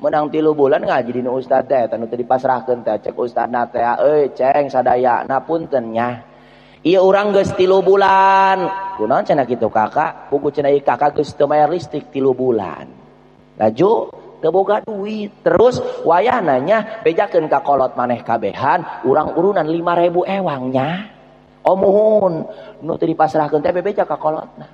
Menang 3 bulan ngaji dina ustad teh tanu teu dipasrahkeun teh cek ustadna teh euy ceng sadayana punten nya. Ieu urang geus 3 bulan. Kunaon cenah kitu kakak? Puguh cenah ieu kakak geus teu mayar listrik 3 bulan. Laju teu boga duit. Terus wayahna nya bejakeun ka kolot maneh kabehan urang urunan 5.000 ewang nya. Oh muhun nu teu dipasrahkeun teh bebeja ka kolotna.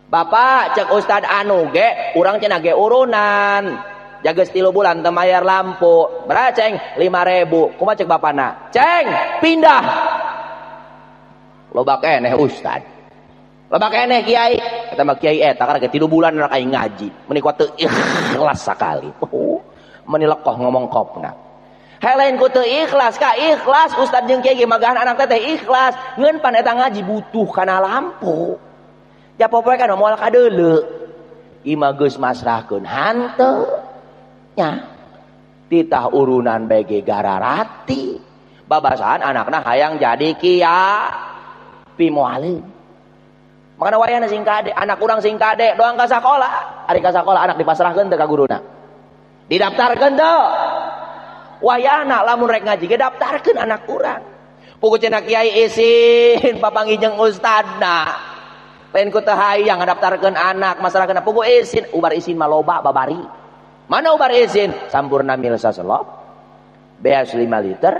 Bapak cek ustad anu ge urang cenah ge urunan. Jageus 3 bulan teu mayar lampu. Berapa ceng? 5.000. Kumaha cek bapana? Ceng, pindah. Loba keneh ustad. Loba keneh kiai. Eta mah kiai eta karek 3 bulan rek aing ngaji. Meuni kuat teu ikhlas sakali. Oh, meuni lekoh ngomong kopna. Heh lain ku teu ikhlas ka ikhlas ustad jeung kiai ge magahan anak teh ikhlas. Ngeun pan eta ngaji butuh kana lampu. Ja popoe kan moal kadeuleu. Imah geus masrahkeun hanteu. Nya titah urunan bege gararati babasan anakna hayang jadi kia pimoaleun. Makana wayahna sing kade anak urang sing kade doang ka sakola, ari ka sakola anak dipasrahkeun teu ka guruna, didaftarkeun teu. Wayahna lamun rek ngaji ge daftarkeun anak urang. Puguh cenah kiai isin papanggih jeung ustadna, lain ku teu hayang ngadaftarkeun anak masrahkeun puguh isin, ubar isin mah loba babari. Mana ubar izin? Sampurna mil saselop, beas 5 liter,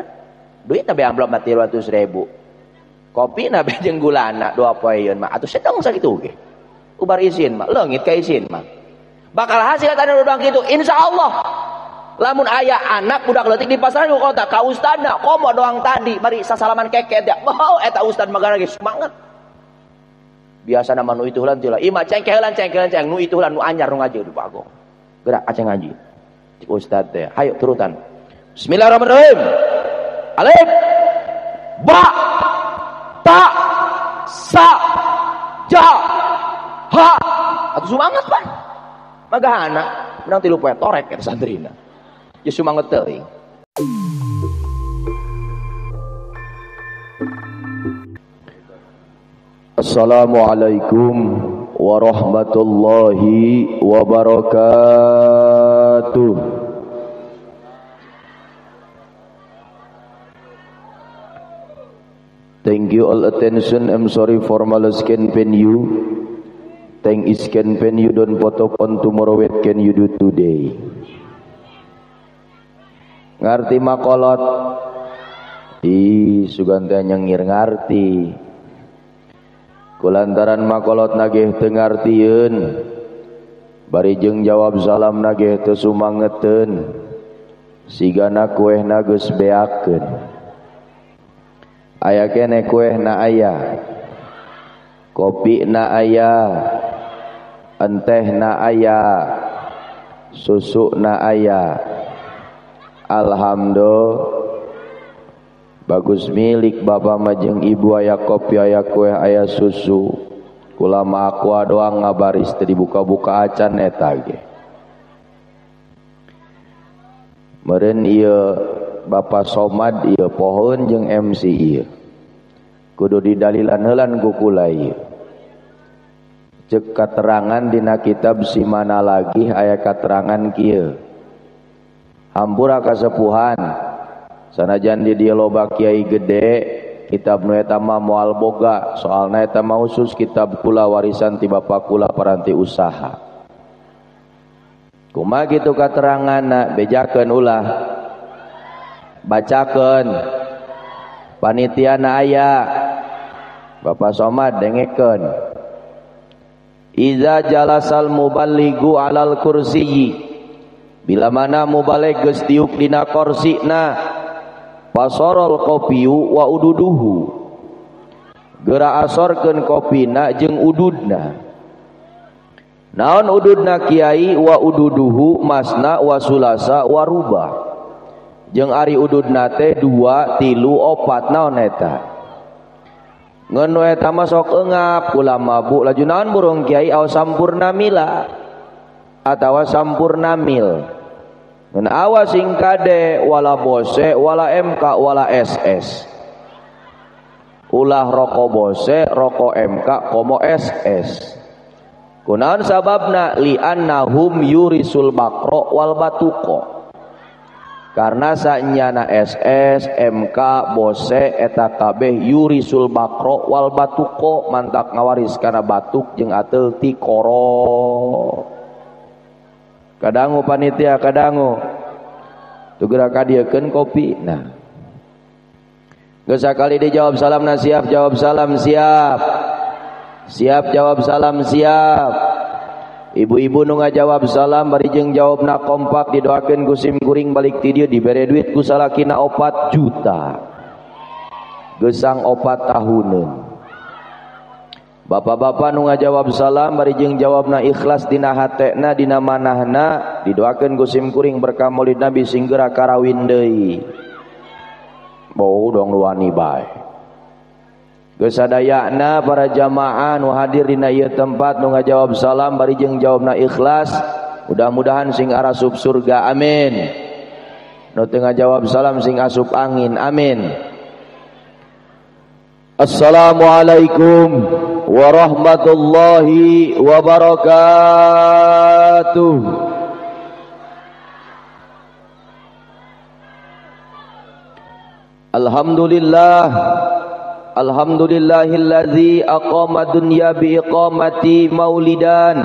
duit nabe amplop mah 300.000. Kopi nabe jeung gulana 2 poeun mah atuh sedeng sakitu ge. Ubar izin mah leungit ka izin mah. Bakal hasil eta doang kitu insyaallah. Lamun aya anak budak leutik di pasaran ku kota ka ustadna komo doang tadi bari sasalaman keket ya. Wow eta ustad mah ge semangat. Biasana mah nu itu heula teh imah cengkehelan cengkehelan ceng nu itu heula nu anyar nu ngaji di Bagong. Gerak aceng ngaji. Cik ustad teh, hayo turutan. Bismillahirrahmanirrahim. Alif ba ta sa ja ha. Atuh sumanget pan. Magahana menang 3 poe torek eta santrina. Ya sumanget teuing. Assalamualaikum warahmatullahi wabarakatuh. Thank you all attention. I'm sorry for malice can pain you. Thank is can pain you. Don't put up on tomorrow. What can you do today? Ngarti makolot? Ih, sugan teh nyengir ngarti. Kulantaran makolot nagih teu ngartieun, bari jeung jawab salam nagih teu sumangeteun, sigana kuehna geus beakeun. Aya keneh kuehna aya, kopina aya, entehna aya, susuna aya. Alhamdulillah. Bagus milik bapak majeng ibu aya kopi aya kue aya susu. Kula mah aqua doang ngabaris teu dibuka-buka acan eta ge. Meureun ieu Bapak Somad ieu pohoeun jeung MC ieu. Kudu didalilan heulan ku kula ieu. Ceuk katerangan dina kitab Simana lagi aya katerangan kieu. Hampura kasepuhan. Sanajan di dieu loba kiai gede, kitab nu eta mah moal boga, soalna eta mah khusus kitab kula warisan ti bapa kula paranti usaha. Kumaha kitu kateranganna, bejakeun ulah. Bacakeun. Panitiana aya. Bapak Somad dengekeun. Iza jalasal muballighu alal kursiyyi. Bila mana mubalig geus diuk dina korsina, pasorol kopiu wa ududuhu, geura asorkeun kopina jeung ududna. Naon ududna kiai? Wa ududuhu masna wa sulasa wa ruba, jeung ari ududna teh 2 3 4. Naon eta? Ngeun we eta mah sok eungap kula mabuk laju naon burung kiai aw sampurna mila atawa sampurna mil. Ngan awas sing kade wala bose wala MK wala SS. Ulah rokok bose, rokok MK, komo SS. Kunaon sababna li annahum yurisul bakro wal batuko. Karena sanyana SS, MK, Bose eta kabeh yurisul bakro wal batuko mantak ngawaris kana batuk jeung ateul ti koro. Kadangu panitia kadangu. Tugera kadiekeun kopi. Nah. Geus sakali dijawab salamna siap, jawab salam siap. Siap jawab salam siap. Ibu-ibu nu ngajawab salam bari jeung jawabna kompak didoakeun ku sim kuring balik ti dieu dibere duit ku salakina 4 juta. Gesang 4 tahuneun. Bapak-bapak nu ngajawab salam bari jeung jawabna ikhlas dina hatena dina manahna didoakeun ku sim kuring berkah maulid Nabi sing geura karawin deui. Bau dong luani bae. Geus sadayana para jamaah nu hadir dina ieu tempat nu ngajawab salam bari jeung jawabna ikhlas, mudah-mudahan sing arasup surga, amin. Nu teu ngajawab salam sing asup angin, amin. Assalamualaikum warahmatullahi wabarakatuh. Alhamdulillah. Alhamdulillahilladzi aqama dunya bi iqamati maulidan.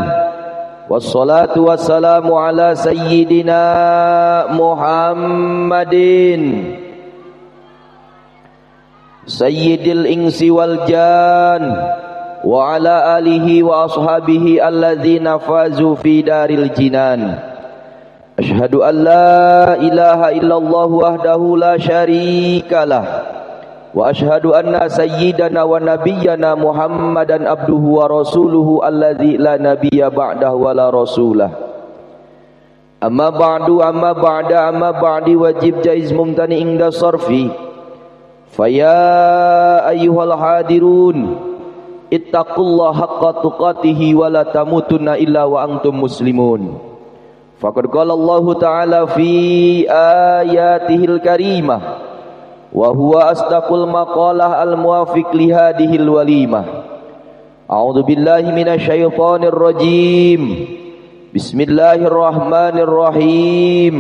Wassalatu wassalamu ala sayyidina Muhammadin sayyidil insi wal jan wa ala alihi wa ashabihi alladzina fazu fi daril jinan. Asyhadu an la ilaha illallah wahdahu la syarikalah wa asyhadu anna sayyidana wa nabiyyana Muhammadan abduhu wa rasuluhu alladzi la nabiyya ba'dahu wa la rasulah. Amma ba'du, amma ba'da, amma ba'di wajib jaiz mumtani inda sarfi. Faya ayyuhal hadirun ittaqullaha haqqa tuqatihi wa la tamutunna illa wa antum muslimun. Faqad qala Allahu ta'ala fi ayatihil karimah wa huwa asdaqul maqalah al muwafiq li hadhil walimah. A'udzu billahi minasyaitonir rajim. Bismillahirrahmanirrahim.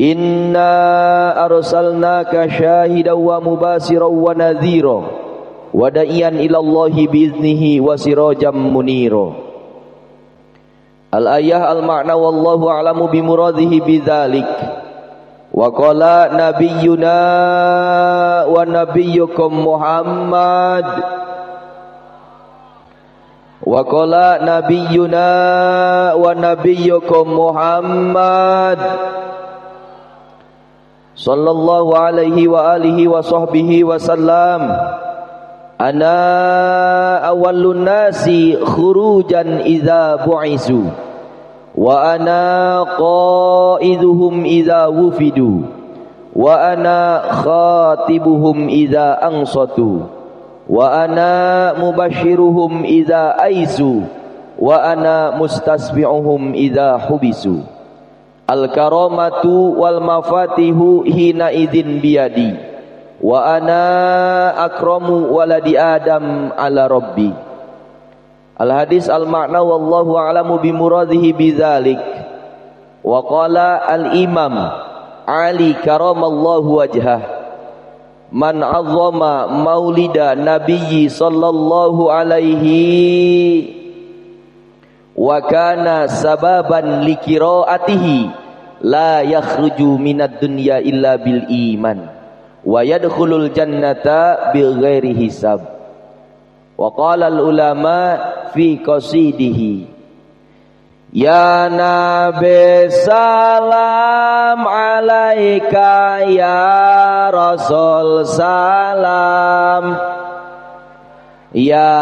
Inna arsalnaka syahidan wa mubasyiran wa nadhira wa da'iyan ila Allahi biiznihi wa sirajan munira. Al ayah al ma'na wallahu a'lamu bi muradihi bidzalik. Wa qala nabiyyuna wa nabiyyukum Muhammad. Wa qala nabiyyuna wa nabiyyukum Muhammad sallallahu alaihi wa alihi wa sahbihi wa sallam. Ana awwalun nasi khurujan idza bu'isu wa ana qaiduhum idza wufidu wa ana khatibuhum idza ansatu wa ana mubashiruhum idza aisu wa ana mustasbi'uhum idza hubisu. Al karamatu wal mafatihu hina idzin biyadi wa ana akramu waladi adam ala rabbi. Al hadis al ma'na wallahu a'lamu bi muradihi bidzalik. Wa qala al imam Ali karamallahu wajhah man 'azzama maulida nabiyyi sallallahu alaihi wa kana sababan liqiraatihi la yakhruju minad dunya illa bil iman wa yadkhulul jannata bighairi hisab. Wa qala al ulama fi qasidihi ya nabi salam alaika ya rasul salam ya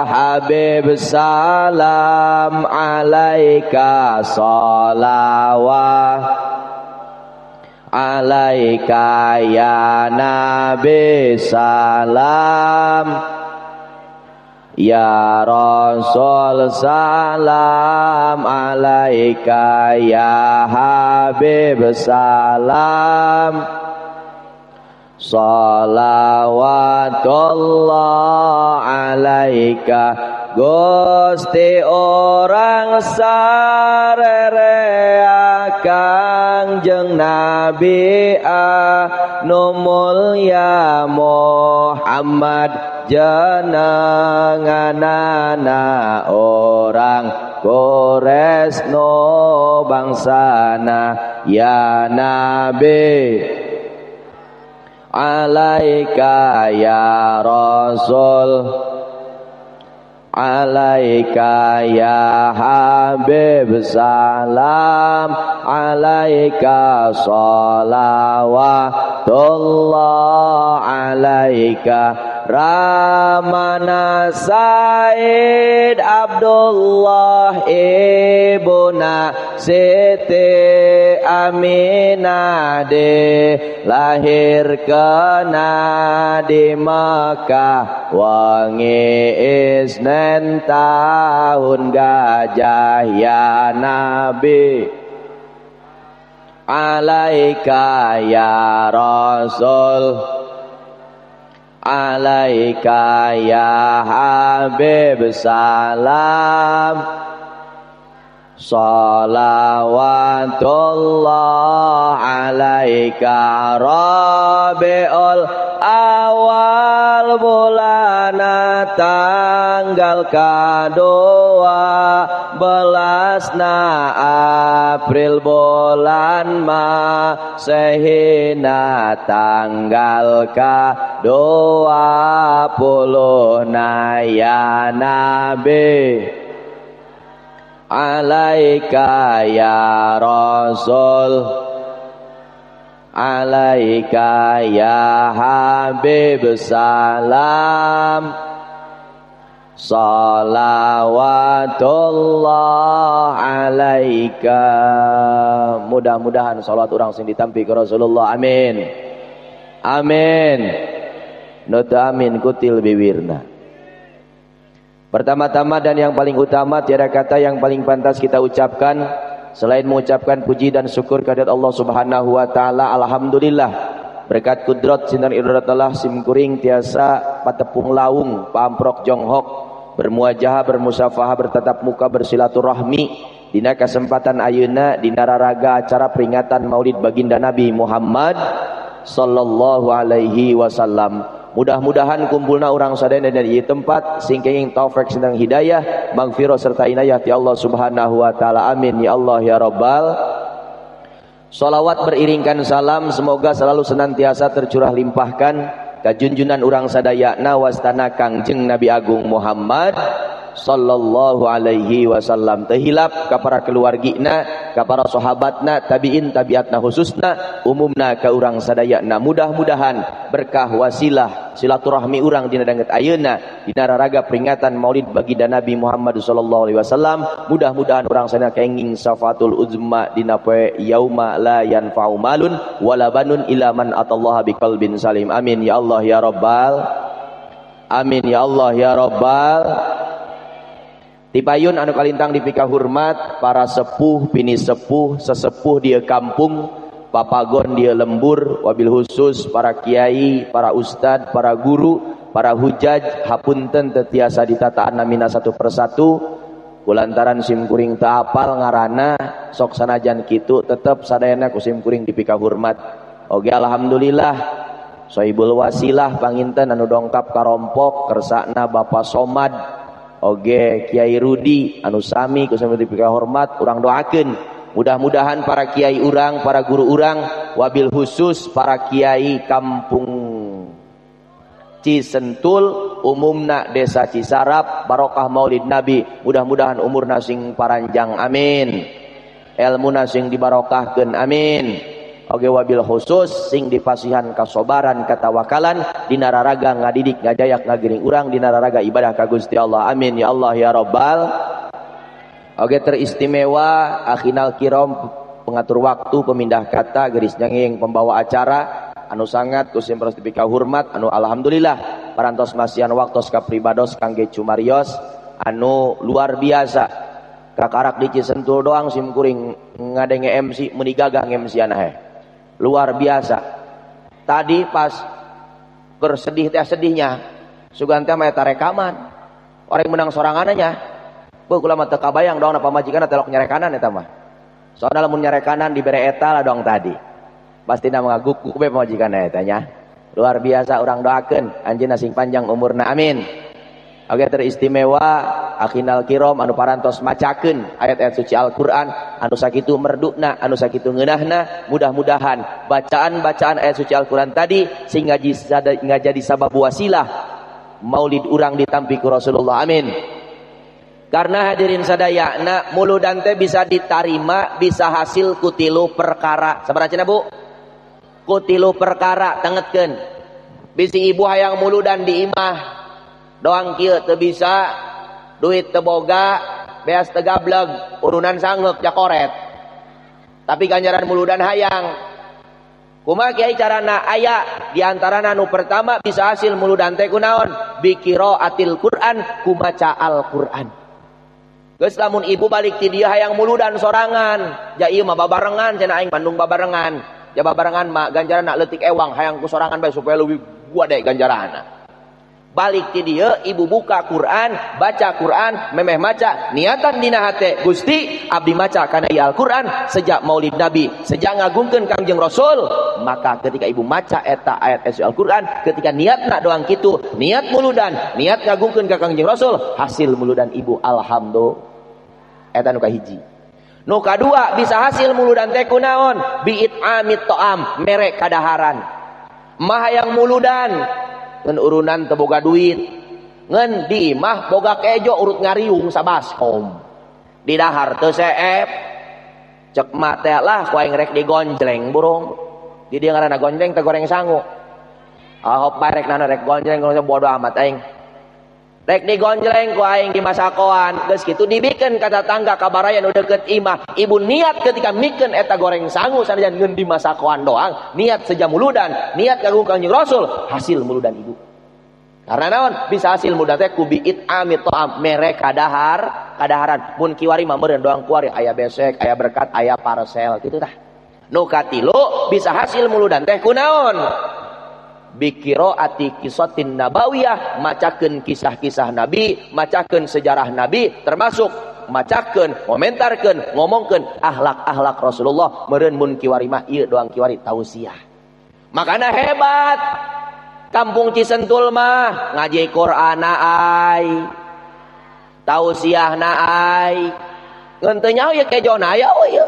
habib salam alaika salawat alaika ya nabi salam ya Rasul salam alaika ya habib salam salawatullah alaika Gusti orang sarerea Kangjeng Nabi anu mulya Muhammad jenenganana orang Koresno bangsana ya Nabi alaika ya Rasul alaika ya Habib salam alaika sholawatullah alaika Ramana Said Abdullah ibuna Siti Aminah de lahir kena di Mekah wangi Isnin tahun gajah ya Nabi alaika ya Rasul alaika ya Habib salam sholawatullah alaika Rabiul awal bulana tanggal ke-12 na April bulan Masehina tanggal ke-20 na ya Nabi alaika ya Rasul alaika ya Habib salam sholawatullah alaika. Mudah-mudahan salawat urang sing ditampi ke Rasulullah. Amin amin. Nu teu amin kutil bibirna. Pertama-tama dan yang paling utama, tiada kata yang paling pantas kita ucapkan selain mengucapkan puji dan syukur kehadirat Allah Subhanahu wa taala. Alhamdulillah, berkat kudrat sinar irodat Allah simkuring tiasa patepung laung pamprok jonghok bermuajah bermusafahah bertatap muka bersilaturahmi dina kesempatan ayeuna dina raraga acara peringatan Maulid Baginda Nabi Muhammad sallallahu alaihi wasallam. Mudah-mudahan kumpulna urang sadayana di tempat sing kenging taufik sindang hidayah magfirah serta inayah ti Allah Subhanahu wa taala. Amin ya Allah ya Rabbal. Salawat beriringkan salam semoga selalu senantiasa tercurah limpahkan ka junjunan urang sadayana wastana Kangjeng Nabi Agung Muhammad sallallahu alaihi wasallam. Tehilap ka para keluargina, ka para sahabatna, tabiin tabiatna khususna, umumna ka urang sadayana. Mudah-mudahan berkah wasilah silaturahmi urang dina danget ayeuna dina raraga peringatan Maulid Baginda Nabi Muhammad sallallahu alaihi wasallam. Mudah-mudahan urang sadayana kenging syafatul uzma dina poe yauma la yanfa'u malun wala banun illa man atallaha biqalbin salim. Amin ya Allah ya Rabbal. Amin ya Allah ya Rabbal. Tipayun anu kalintang dipika hormat para sepuh, pini sepuh, sesepuh dia kampung, papagon dia lembur, wabil khusus para kiai, para ustad, para guru, para hujaj, hapunten tetiasa ditataan namina satu persatu, kulantaran simkuring teu apal ngarana, sok sanajan kitu tetep sadayana ku simkuring dipika hormat. Oge alhamdulillah, sohibul wasilah panginten anu dongkap karompok kersakna Bapak Somad. Oge Kiai Rudi anu sami ku sami dipika hormat, urang doakeun mudah-mudahan para kiai urang, para guru urang, wabil khusus para kiai kampung Cisentul umumna desa Cisarap barokah Maulid Nabi, mudah-mudahan umurna sing paranjang, amin, elmuna sing dibarokahkeun, amin. Oge wabil khusus sing dipasihan kasobaran katawakalan dina raraga ngadidik ngajayak ngagiring urang dina raraga ibadah ka Gusti Allah. Amin ya Allah ya Rabbal. Oge teristimewa akhinal kiram pengatur waktu pemindah kata geris nyanging pembawa acara anu sangat ku sim dipika hormat anu alhamdulillah parantos masihan waktos kapribados kangge cumarios anu luar biasa. Kakarak di Cisentul doang sim kuring ngadenge MC meuni gagah MC anahe. Luar biasa. Tadi pas bersedih teh sedihnya sugan teh mah eta rekaman. Orang menang sorangannya. Bu kula mah teu kabayang doang pamajikan telok nyarekanan eta mah. Soalna lamun nyarekanan dibere eta lah doang tadi. Pastina ngaguk-guk be pamajikan eta nya. Luar biasa urang doakeun anjeunna sing panjang umurna amin. Oke teristimewa akhinal kirom anu parantos macakeun ayat-ayat suci Al-Qur'an anu sakitu merdukna anu sakitu ngeunahna, mudah-mudahan bacaan-bacaan ayat suci Al-Qur'an tadi sing ngajadi sabab wasilah maulid urang ditampi ku Rasulullah amin. Karena hadirin sadayana muludan teh bisa ditarima bisa hasil ku tilu perkara. Sabaraha cenah Bu? Ku tilu perkara tengetkeun. Bisi ibu hayang muludan di imah doang kieu teu bisa, duit teu boga, beas teu gableg, urunan sanggeuk jakoret. Tapi ganjaran muludan hayang. Kumaha kiai carana? Aya di antarana nu pertama bisa hasil muludan teh kunaon? Bi qiraatil Quran, ku maca Al-Qur'an. Geus lamun ibu balik ti dieu hayang muludan sorangan, ja ieu mah babarengan cenah aing Bandung babarengan. Ja babarengan mah ganjaran nak leutik ewang hayang ku sorangan bae supaya leuwih gua deh ganjaranna. Balik ti dieu ibu buka Quran, baca Quran, memeh maca, niatan dina hate, Gusti abdi maca kana ieu Al-Quran sejak Maulid Nabi, sejak ngagungkeun Kangjeng Rasul. Maka ketika ibu maca eta ayat suci Al-Quran, ketika niatna doang kitu, niat muludan, niat ngagungkeun ka Kangjeng Rasul, hasil muludan ibu alhamdulillah. Eta nu kahiji. Nu kadua bisa hasil muludan teh kunaon? Bi it'amit ta'am, mere kadaharan. Mah hayang muludan ngan urunan teu boga duit, ngan di imah boga kejo urut ngariung sabaskom, di dahar teu seep, cek mah teh lah ku aing rek digonjleng burung, di dieu ngaranna gonjleng teh goreng sangu, ah hop bae rek nana rek gonjleng bodo amat aing, rek digonjleng ku aing di masakoan, geus kitu dibikeun ka tatangga ka baraya nu deukeut imah, ibu niat ketika mikeun eta goreng sangu sanajan ngeun di masakoan doang, niat seja muludan, niat ngagung Kangjeng Rasul, hasil muludan ibu. Karena naon? Bisa hasil muludan teh ku biit amit ta'am, mere kadahar, kadaharan. Mun kiwari mah meureun doang kuari aya besek, aya berkat, aya parcel kitu tah. Nu katilu bisa hasil muludan teh kunaon? Biqiraati qisatin nabawiyah, macakeun kisah-kisah Nabi, macakeun sejarah Nabi, termasuk macakeun, komentarkeun, ngomongkeun akhlak-akhlak Rasulullah meureun mun kiwari mah ieu doang kiwari tausiah. Makana hebat kampung Cisentul mah ngaji Qur'ana ai, tausiahna ai. Ngeun teu nyaho ieu kejona aya we ieu.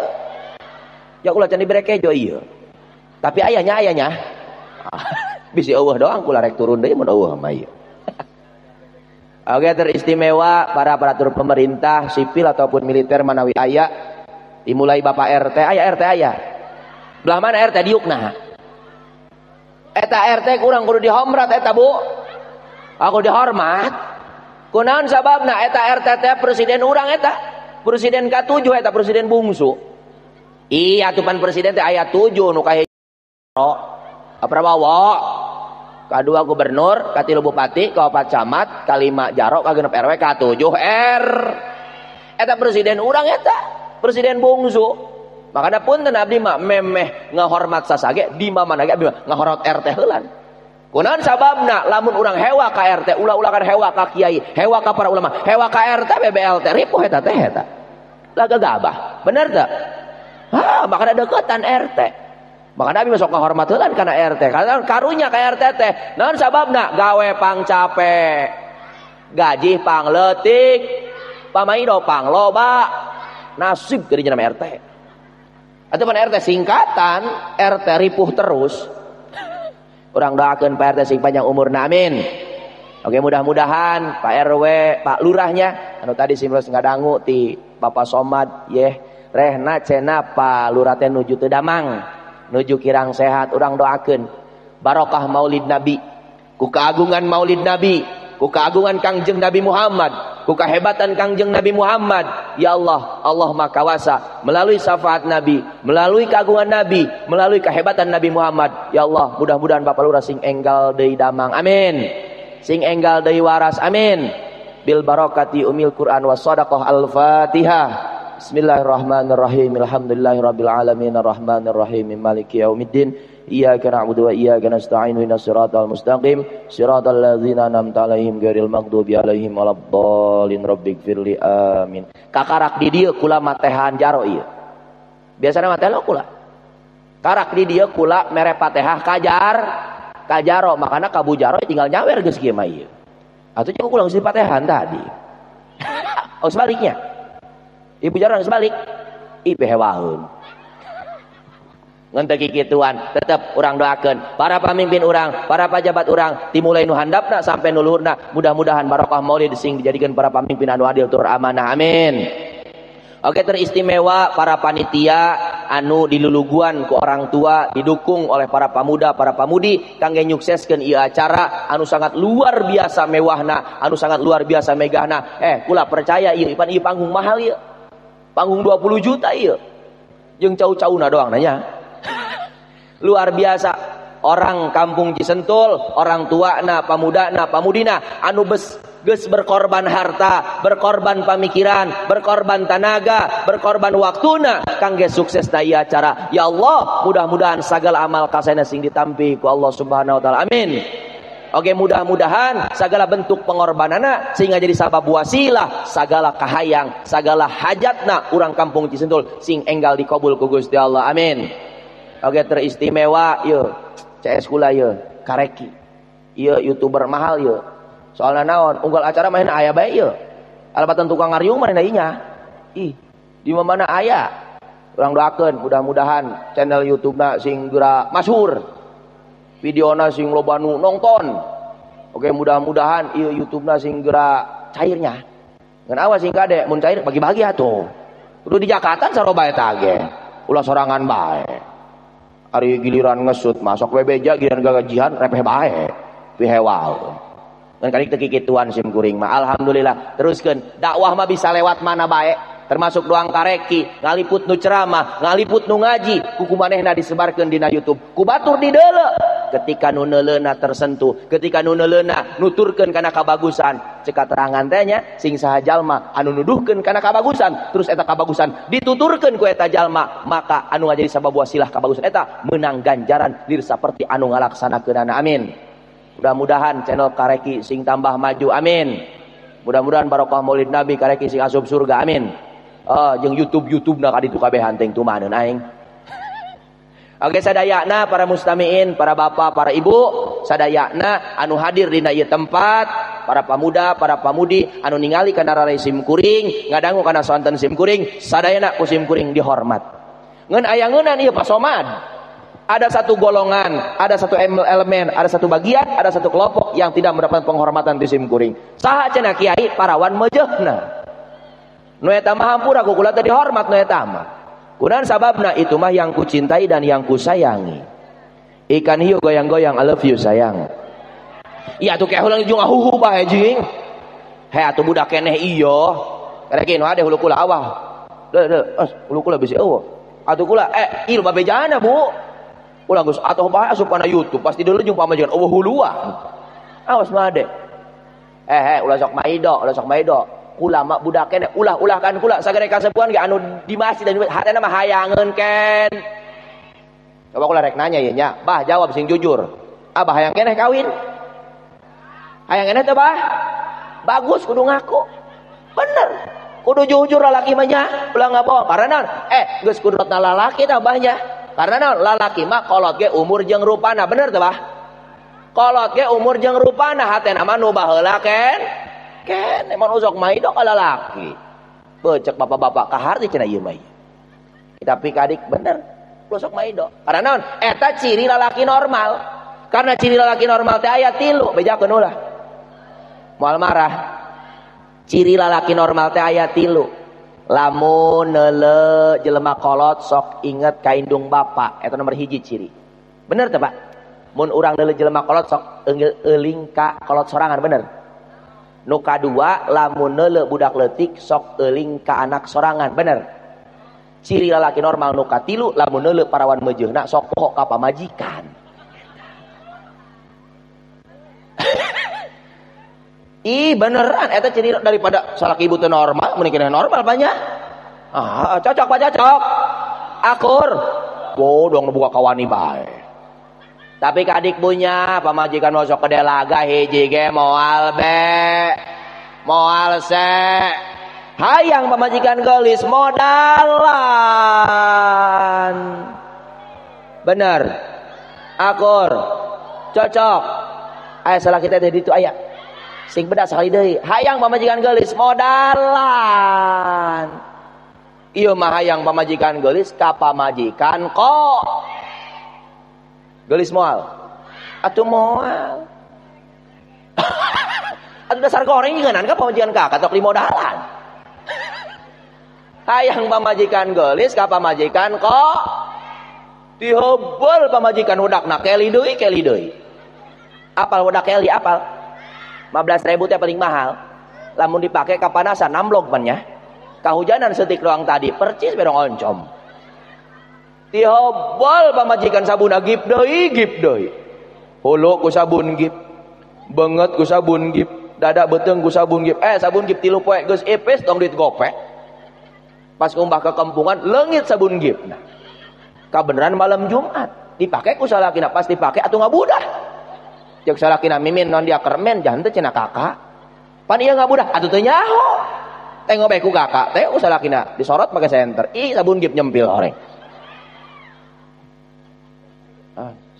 Ya ulah can dibere kejo ieu. Tapi ayahnya ayahnya. Bisi eueuh doang kula rek turun deui mun eueuh mah ieu. Oke teristimewa para aparatur pemerintah sipil ataupun militer manawi aya dimulai Bapak RT aya RT aya. Belah mana RT diukna? Eta RT kurang kudu dihormat eta Bu. Aku dihormat. Kunaon sababna eta RT teh presiden urang eta. Presiden ka-7 eta presiden bungsu. Iya tupan presiden teh aya 7 nu kahiji Prabowo, kadua gubernur, katilu bupati, kaopat camat, kalima jaro, kagenep RW, katujuh R. Eta presiden urang eta, presiden bungsu. Makanya punten abdi mah memeh ngahormat sasage di mana ge abdi mah ngahormat RT heulan. Kunaon sababna lamun urang hewa ka RT, ulah-ulah kan hewa ka kiai, hewa ka para ulama, hewa ka RT BBLT ripuh eta teh eta. Lah gagabah, bener teu? Ah, makanya deketan RT. Makanya abi masuk ngahormat heulan kana RT. Karena karunya ka RT teh. Naon sababna? Gawe pang capek. Gaji pang leutik. Pamaido pang loba. Nasib geuning nama RT. Atuh pan RT singkatan, RT ripuh terus. Urang doakeun Pak RT sing panjang umurna amin. Oke mudah-mudahan Pak RW, Pak Lurahnya anu tadi sim ngadangu ti Bapak Somad yeh rehna cenah Pak Lurah teh nuju teu damang. Nuju kirang sehat urang doakeun barokah Maulid Nabi, ku keagungan Maulid Nabi, ku keagungan Kangjeng Nabi Muhammad, ku kehebatan Kangjeng Nabi Muhammad. Ya Allah, Allah Maha Kawasa melalui syafaat Nabi, melalui keagungan Nabi, melalui kehebatan Nabi Muhammad. Ya Allah, mudah-mudahan Bapak Lurah sing enggal deui damang. Amin. Sing enggal deui waras. Amin. Bil barakati umil Quran was sadaqah. Al-Fatihah. Bismillahirrahmanirrahim. Alhamdulillahirabbil alamin arrahmanirrahim maliki yaumiddin. Iyyaka na'budu wa iyyaka nasta'in. Ihdinas siratal mustaqim. Siratal ladzina an'amta 'alaihim ghairil maghdubi 'alaihim waladdallin. Rabbighfirli amin. Kakarak di dieu kula matehan jaro ieu. Biasana mah teh kula. Karak di dieu kula mere Fatihah kajar kajaro, makana kabu jaro tinggal nyawer geus kieu mah ieu. Atuh jeung kula geus dipatehan tadi. Oh sebaliknya. Ibu jaro sebalik. Ih pehewaheun. Ngan teu kikituan, tetep urang doakeun para pamimpin urang, para pajabat urang, dimulai nu handapna sampai nu luhurna, mudah-mudahan barokah maulid sing dijadikan para pamimpin anu adil tur amanah. Amin. Oke, teristimewa para panitia anu diluluguan ku orang tua, didukung oleh para pemuda, para pamudi kangge nyukseskeun ieu acara anu sangat luar biasa mewahna, anu sangat luar biasa megahna. Kula percaya ieu ipan ieu panggung mahal ieu. Panggung 20 juta ieu. Jeung cau-cauna doang nanya. Luar biasa. Orang kampung Cisentul, orang tuana, pamudana, pamudina anu geus berkorban harta, berkorban pamikiran, berkorban tanaga, berkorban waktuna kangge sukses na ieu acara. Ya Allah, mudah-mudahan sagala amal kasena sing ditampi ku Allah Subhanahu wa taala. Amin. Oke, mudah-mudahan segala bentuk pengorbanana sehingga jadi sabab wasilah sagala kahayang, sagala hajatna urang kampung Cisentul sing enggal dikabul ku Gusti Allah. Amin. Oke, teristimewa ieu CS kula ieu Kareki. Ieu YouTuber mahal ieu. Soalna naon, unggal acara main aya bae ieu. Alabatan tukang ngariung mah nya. Ih, di mana aya. Urang doakeun mudah-mudahan channel YouTube-na sing geura masyhur. Videona sing loba nu nonton. Oke, mudah-mudahan ieu YouTube-na sing geura cairnya. Ngan awas sing kade mun cair bagi-bagi atuh. Kudu di Jakarta saroba eta ge. Ulah sorangan bae. Ari giliran ngesut masuk we beja giliran gagajihan repeh bae. Pihewa. Ngan kali teu kikituan sim kuring mah. Alhamdulillah. Teruskeun dakwah mah bisa lewat mana bae, termasuk doang Kareki, ngaliput nu ceramah, ngaliput nu ngaji, kuku manehna disebarkeun dina YouTube. Ku batur dideuleu. Ketika nu neuleuna tersentuh, ketika nu neuleuna nuturkeun kana kabagusan, cek katerangan teh nya sing saha jalma anu nuduhkeun kana kabagusan, terus eta kabagusan dituturkeun ku eta jalma, maka anu ngajadi sabab wasilah kabagusan eta meunang ganjaran lir saperti anu ngalaksanakeunana. Amin. Mudah-mudahan channel Kareki sing tambah maju. Amin. Mudah-mudahan barokah Maulid Nabi Kareki sing asup surga. Amin. Jeung YouTube-YouTube na kaditu kabehan teh tumaneun aing. Oke, sadayana para mustamiin, para bapak, para ibu, sadayana anu hadir dina ieu tempat, para pamuda, para pamudi anu ningali kana rarai sim kuring, ngadangu kana sonten sim kuring, sadayana ku sim kuring dihormat. Ngeun aya ngeunan ieu Pak Somad. Ada satu golongan, ada satu elemen, ada satu bagian, ada satu kelompok yang tidak mendapat penghormatan di sim kuring. Saha cenah kiai parawan mejehna. Nu eta mah hampura ku kula teh dihormat nu eta mah. Kunaon sababna itu mah yang kucintai dan yang kusayangi. Ikan hiu goyang-goyang I love you sayang. Iya atuh kayak jeung ahuhu bae jing. He atuh budak keneh ieu. Karek nu ade hulu kula awah. Deuh deuh, hulu kula bisi eueuh. Atuh kula ieu babejana Bu. Ulah geus atuh bae asup kana YouTube pasti deuleu jeung pamajikan eueuh huluan. Awas mah ade. Ulah sok maido, ulah sok maido. Kula mah budak keneh ulah-ulahkan kula sagede kasepuhan ge anu di masjid dan hatena mah hayangeun ken. Coba kula rek nanya ieu nya, bah jawab sing jujur. Abah hayang keneh kawin? Hayang keneh teh bah? Bagus kudu ngaku. Bener. Kudu jujur lalaki mah nya, ulah ngabohong. Karena naon? Geus kudrotna lalaki tah bah nya. Karena naon? Lalaki mah kolot ge umur jeung rupana, bener teh bah? Kolot ge umur jeung rupana, hatena mah nu baheula ken. Ken emang usok maido ka lalaki. Becek bapak-bapak kaharti cenah ieu mah. Tapi kadik bener, usok maido. Karena naon? Eta ciri lalaki normal. Karena ciri lalaki normal teh aya 3, bejakeun ulah. Moal marah. Ciri lalaki normal teh aya 3. Lamun neuleu jelema kolot sok inget ka indung bapa, eta nomor 1 ciri. Bener teh Pak? Mun urang neuleu jelema kolot sok euling ka kolot sorangan, bener? Nu kadua lamun neuleu budak leutik sok euling ka anak sorangan, bener? Ciri lalaki normal nu katilu lamun neuleu parawan meujeuhna sok poho ka pamajikan. Ih beneran eta ciri daripada salaki ibu teu normal mun keneh normal banyak. Ah, cocok Pak, cocok. Akur. Bodoh nu buka kawani bae. Tapi kadik punya pamajikan masuk ke delaga hiji ge moal be moal se. Hayang pamajikan gelis modalan. Bener. Akur. Cocok. Aya salah kita teh ditu aya. Sing beda sakali deui. Hayang pamajikan gelis modalan. Ieu mah hayang pamajikan gelis ka pamajikan kok. Gelis moal. Atuh moal. Atuh dasar goreng ngeunaan ka pamajikan kakak tok dimodalan. Hayang pamajikan gelis ka pamajikan kok. Dihebel pamajikan hudakna keli deui keli deui. Apal hudak keli apal. 15.000 teh paling mahal. Lamun dipake kapanasan namblog pan nya. Kahujanan setik doang tadi percis berong oncom. Dihobol pamajikan sabun gip deui gip deui. Hulu ku sabun gip. Beungeut ku sabun gip, dada beuteung ku sabun gip. Sabun gip 3 poe geus ipis tong duit gope. Pas kumbah ke kampungan leungit sabun gip. Nah, kabeneran malam Jumat dipake ku salakina, pas dipake atuh ngabudah. Ceuk salakina mimin non dia kermen jangan teh cenah kakak. Pan ieu ngabudah atuh teu nyaho. Tengok bae ku kakak teh ku salakina disorot make senter. Ih sabun gip nyempil oreng.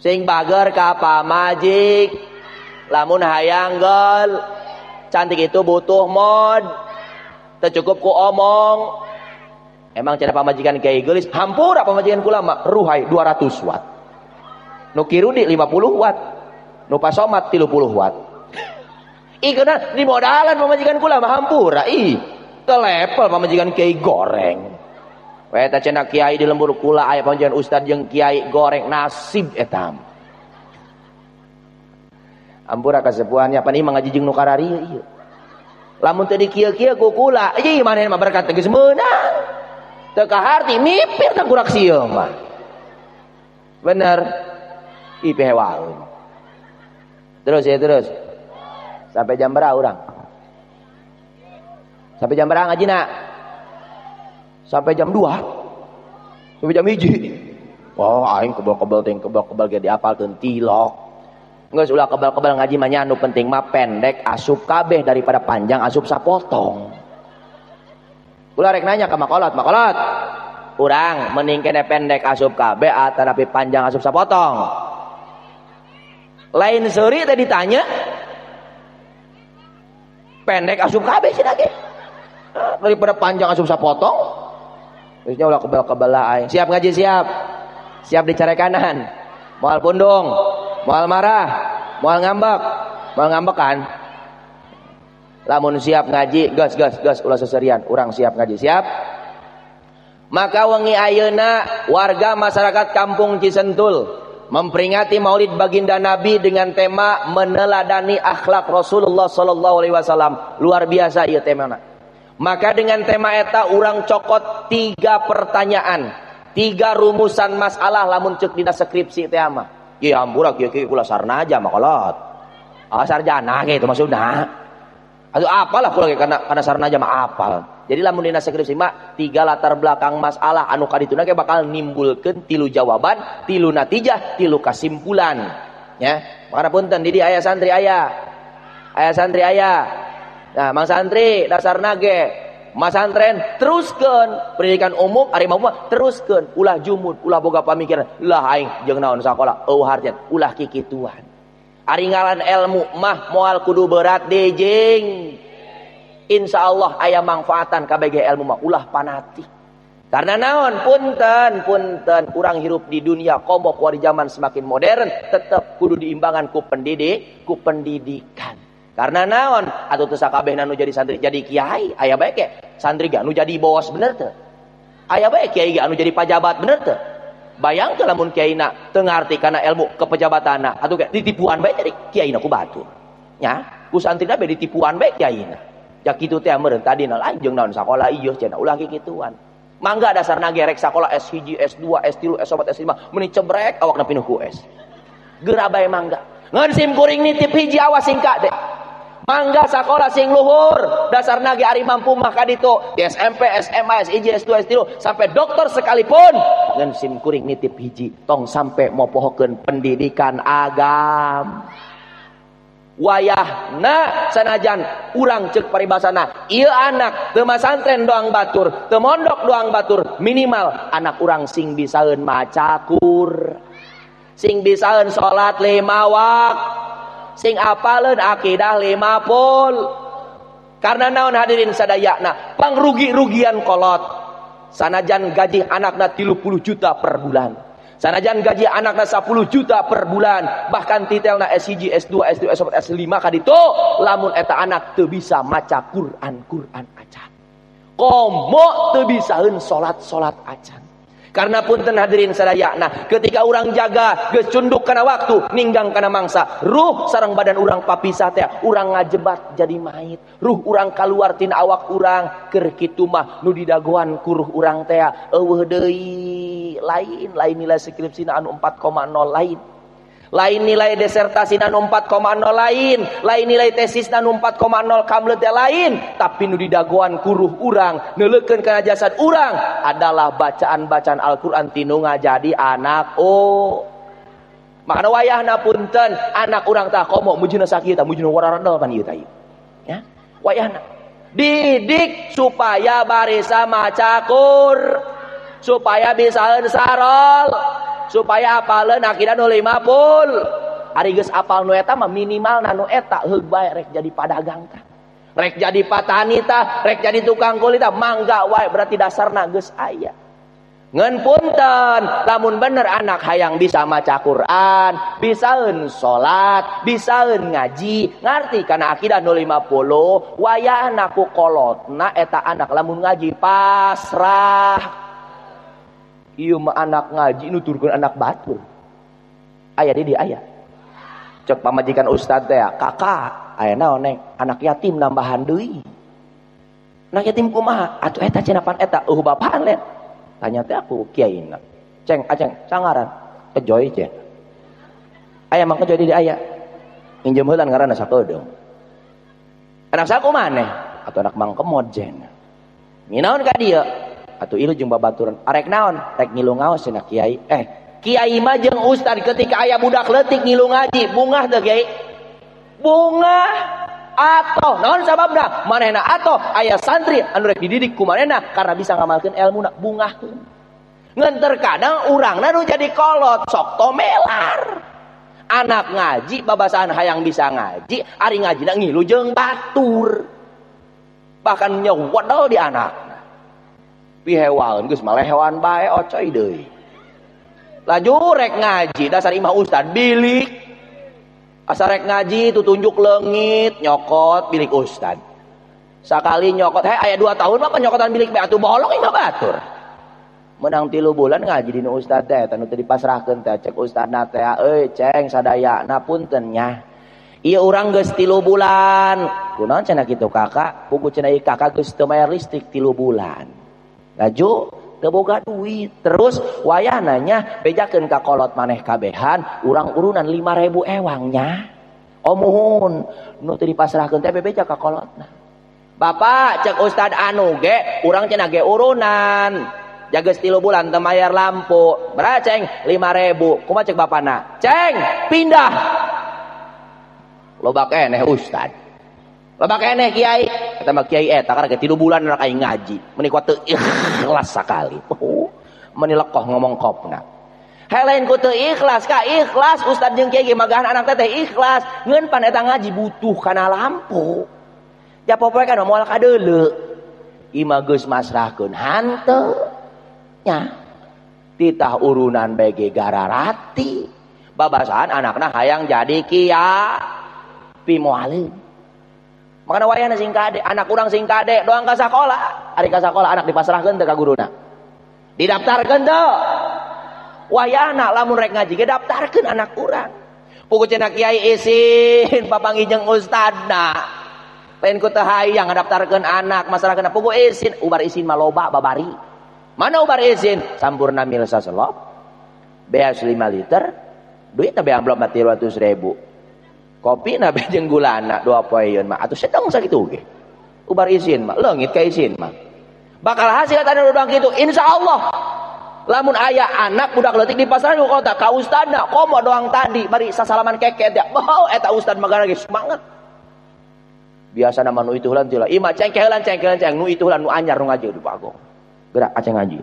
Sing bager ka pamajik. Lamun hayang gel cantik itu butuh mod. Teu cukup ku omong. Emang cara pamajikan kiai geulis hampura pamajikan kula mah ruhai 200 watt. Nu kirudi 50 watt. Nu pasomat 30 watt. Ih keuna di modalan pamajikan kula mah hampura ih. Teu level pamajikan kiai goreng. Eta cenah kiai di lembur kula aya pamajikan ustad jeung kiai goreng nasib eta. Ampura kasepuhannya pan ieu mah ngaji jeung nu kararieu ieu. Lamun teu dikieu-kieu ku kula, ieu manehna mah berkat geus meunang. Teu kaharti mipir tangkurak sieun mah. Bener. Ih pehewaeun. Terus ya terus. Sampai jam berapa urang? Sampai jam berapa ngajina? Sampai jam 2. Sampai jam 1. Oh, aing kebal-kebal teh kebal-kebal ge diapalkeun tilok. Geus ulah kebal-kebal ngaji mah nya nu penting mah pendek asup kabeh daripada panjang asup sapotong. Ulah rek nanya ka makolot, makolot. Urang mending kene pendek asup kabeh atanapi panjang asup sapotong. Lain seuri teh ditanya pendek asup kabeh cenah ge. Daripada panjang asup sapotong. Terusnya ulah kebal-kebal aing. Siap ngaji siap. Siap dicarekanan. Moal pundung, moal marah, moal ngambek, moal ngambek kan. Lamun siap ngaji, gas gas gas ulah seserian, urang siap ngaji, siap. Maka wengi ayeuna warga masyarakat Kampung Cisentul memperingati Maulid Baginda Nabi dengan tema meneladani akhlak Rasulullah sallallahu alaihi wasallam. Luar biasa ieu temana. Maka dengan tema eta urang cokot 3 pertanyaan, 3 rumusan masalah lamun ceuk dina skripsi teh mah. Ieu hampura kieu-kieu kula sarnaja makolot. Ah sarjana gitu maksudna. Aduh apalah kula ge kana sarnaja mah apal. Jadi lamun dina skripsi mah 3 latar belakang masalah anu kadituna ge bakal nimbulkeun 3 jawaban, 3 natijah, 3 kesimpulan. Ya, makana punten di aya santri aya. Aya santri aya. Nah, mang santri dasarna ge masantren teruskeun pendidikan umum ari mah teruskeun ulah jumud ulah boga pamikiran lah aing jeung naon sakola eueuh hartian ulah kikituan. Ari ngalan ilmu mah moal kudu berat dejing. Insyaallah aya manfaatan KBG ilmu mah ulah fanatik. Karena naon punten punten urang hirup di dunia komo kuari zaman semakin modern tetep kudu diimbangan ku pendidik ku pendidikan. Karena naon atuh teu sakabehna nu jadi santri jadi kiai aya bae ke santri ge anu jadi bos bener teu? Aya bae kiai ge anu jadi pajabat bener teu? Bayangkeun lamun kiaina teu ngarti kana ilmu kepejabatanna atuh ge ditipuan bae jadi kiaina ku batur. Nya, ku santrina bae ditipuan bae kiaina. Ja kitu teh meureun tadina lain jeung naon sakola ieu cenah ulah kikituan. Mangga dasarna ge rek sakola S1, S2, S3, S4, S5 meuni cebrek awakna pinuh ku S. Geura bae mangga. Ngan sim kuring nitip hiji awas singka deh. Mangga sakola sing luhur, dasarna ge ari mampu mah ka ditu di SMP, SMA, SIJ, S2, S3 sampai doktor sekalipun. Ngan sim kuring nitip hiji, tong sampai mopohokeun pendidikan agama. Wayahna sanajan urang cek paribasana ieu anak teu masantren doang batur, teu mondok doang batur, minimal anak urang sing bisaeun maca Qur, sing bisaeun salat 5 waktu, sing apaleun akidah 50. Karena naon hadirin sadayana, pangrugi-rugian kolot. Sanajan gaji anakna 30 juta per bulan, sanajan gaji anakna 10 juta per bulan, bahkan titelna S1, S2, S3, S4, S5 kaditu, lamun eta anak teu bisa maca Quran, Quran acan. Komo teu bisaeun salat-salat acan. Karena punten hadirin sadayana, ketika urang jaga geus cunduk kana waktu, ninggang kana mangsa, ruh sareng badan urang papisah teh, urang ngajebat jadi mait, ruh urang kaluar tina awak urang, keur kitu mah nu didagoan ku ruh urang teh eueuh deui, lain lain nilai skripsina anu 4,0 lain. Lain nilai disertasi anu 4,0 lain, lain nilai tesis anu 4,0 kamleut teh lain, tapi nu didagoan ku ruh urang, neuleukeun kana jasad urang adalah bacaan-bacaan Al-Qur'an tinu ngajadi anak oh. Makana wayahna punten anak urang tah komo mujuna sakieu tah mujuna wararendel pan ieu tah ieu. Ya, wayahna didik supaya barisa maca Qur, supaya bisaeun sarol, supaya apaleun akidah nu 50. Ari geus apal nu eta mah minimal nu eta heug bae rek jadi padagang tah, rek jadi patani tah, rek jadi tukang kuli tah, mangga wae berarti dasarna geus aya. Ngan punten lamun bener anak hayang bisa maca Quran, bisaeun salat, bisaeun ngaji, ngarti kana akidah nu 50, wayahna ku kolotna eta anak lamun ngaji pasrah. Ieu mah anak ngaji nuturkeun anak batur. Aya di dieu aya. Cek pamajikan ustad teh, kakak, aya naon neng? Anak yatim nambahan deui. Anak yatim kumaha? Atuh eta cenah pan eta eueuh bapaan len. Tanya teh aku kiaina. Ceng aceng sangaran kejoy ceng. Aya mah kejoy di dieu aya. Minjem heulan ngaranna sakedeung. Anak saku maneh? Atuh anak mang kemod cenah. Minaon ka dieu? Atuh ilu jeung babaturan arek naon rek ngilu ngaos cenah kiai. Kiai mah jeung ustad ketika aya budak leutik ngilu ngaji bungah teu kiai? Bungah. Atoh naon sababna manehna atoh aya santri anu rek dididik ku manehna karena bisa ngamalkeun elmuna bungahkeun. Ngan terkadang urangna nu jadi kolot sok tomelar. Anak ngaji babasaan hayang bisa ngaji, ari ngajina ngilu jeung batur. Bahkan nyewedel di anak. Pihewaeun geus malehewan bae ocoy deui. Laju rek ngaji dasar imah ustad bilik. Asa rek ngaji tutunjuk leungit nyokot bilik ustad. Sakali nyokot heh aya 2 tahun mah penyokotan bilik bae atuh bolong imah batur. Menang 3 bulan ngaji dina ustad teh tanu teu dipasrahkeun teh cek ustadna teh euy ceng sadayana punten nya. Ieu urang geus 3 bulan. Kunaon cenah kitu kakak? Puguh cenah ieu kakak geus teu mayar listrik 3 bulan. Laju teu boga duit terus wayahna nya bejakeun ka kolot maneh kabehan urang urunan 5.000 ewangnya. Oh muhun nu teu dipasrahkeun teh bebeja ka kolotna. Bapak cek ustad anu ge urang cenah ge urunan jageus 3 bulan teu mayar lampu. Berapa ceng? 5.000. Kumaha cek bapana? Ceng pindah. Loba keneh ustad. Loba keneh kiai. Kata mah kiai eta karek 3 bulan rek aing ngaji. Meuni kuat teu ikhlas sakali. Oh, meuni lekoh ngomong kopna. Hae lain ku teu ikhlas ka ikhlas ustad jeung kiai ge magahan anak teh ikhlas. Ngeun pan eta ngaji butuh kana lampu. Ja popoe kan moal kadeuleu. Imah geus masrahkeun hanteu nya. Titah urunan bae ge gararati. Babasaan anakna hayang jadi kiai. Pimoaleun. Makana wayahna sing kade, anak urang sing kade doang ka sakola. Ari ka sakola anak dipasrahkeun teu ka guruna. Didaftarkeun teu? Wayahna lamun rek ngaji ge daftarkeun anak urang. Puguh cenah kiai isin papanggih jeung ustadna. Lain ku teu hayang ngadaftarkeun anak, masrahkeun puguh isin, ubar isin mah loba babari. Mana ubar isin? Sampurna mil saselop. Beas 5 liter, duit teh amplop 300.000. Kopi na be jeung gulana dua poeun mah atuh sedeng sakitu ge. Ubar isin mah leungit ka isin mah. Bakal hasil eta nu doang kitu insyaallah. Lamun aya anak budak leutik di pasaran ku kota ka ustadna komo doang tadi bari sasalaman keket ya. Bau eta ustad mah gara ge semangat. Biasa nama nu itu heula teh lah. Ima cengkehelan cengkehelan ceng nu itu heula nu anyar nu ngaji di Bagong. Gerak aceng ngaji.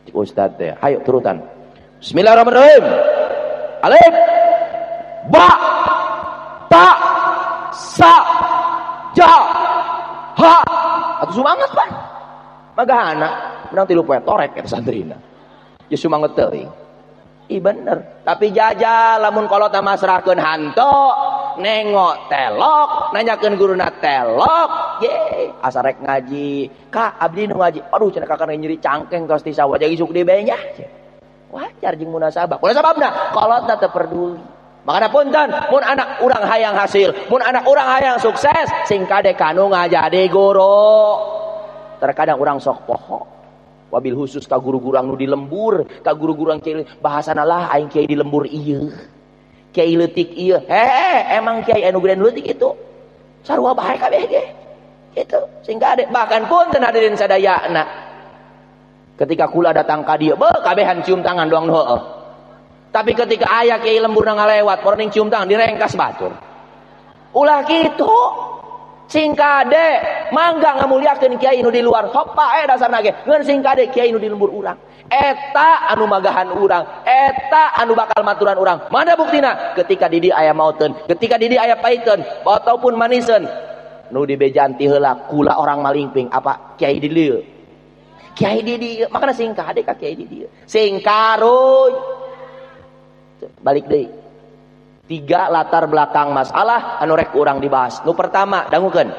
Cik ustad teh, hayo turutan. Bismillahirrahmanirrahim. Alif ba ta sa ja ha. Atuh sumanget pan. Magahana menang 3 poe torek eta santrina. Ya sumanget teuing. Ih bener, tapi jajal lamun kolot masrahkeun hanto, nengok telok, nanyakeun guruna telok, ye, asa rek ngaji. Ka abdi nu ngaji. Aduh cenah kakak nyeri cangkeng tos ti sawah jadi isuk di benyah. Wajar jeung munasabah. Munasabahna kolotna teu peduli. Makana punten, mun anak urang hayang hasil, mun anak urang hayang sukses, sing kade kanu ngajadi guru. Terkadang urang sok poho. Wabil khusus ka guru-guru anu di lembur, ka guru-guru ang kiai bahasana lah aing kiai di lembur ieu. Kiai leutik ieu. Hehe, emang kiai anu gede leutik itu. Sarua bae kabeh ge. Gitu. Sing kade bahkan punten hadirin sadayana. Ketika kula datang ka dieu, beuh kabehan cium tangan doang nu heueuh. Tapi ketika aya kiai lembur ngalewat, poroning cium tangan direngkas batur. Ulah kitu. Sing kade mangga ngamuliakeun kiai nu di luar sok pae dasarna ge ngeun sing kade kiai nu di lembur urang eta anu magahan urang eta anu bakal maturan urang. Mana buktina ketika di dieu aya maoteun, ketika di dieu aya paiteun ataupun maniseun nu dibejaan ti heula kula orang malingping apa kiai di dieu kiai di dieu makana sing kade ka kiai di dieu sing karuy balik deui. 3 latar belakang masalah anu rek urang dibahas. Nu pertama dangukeun.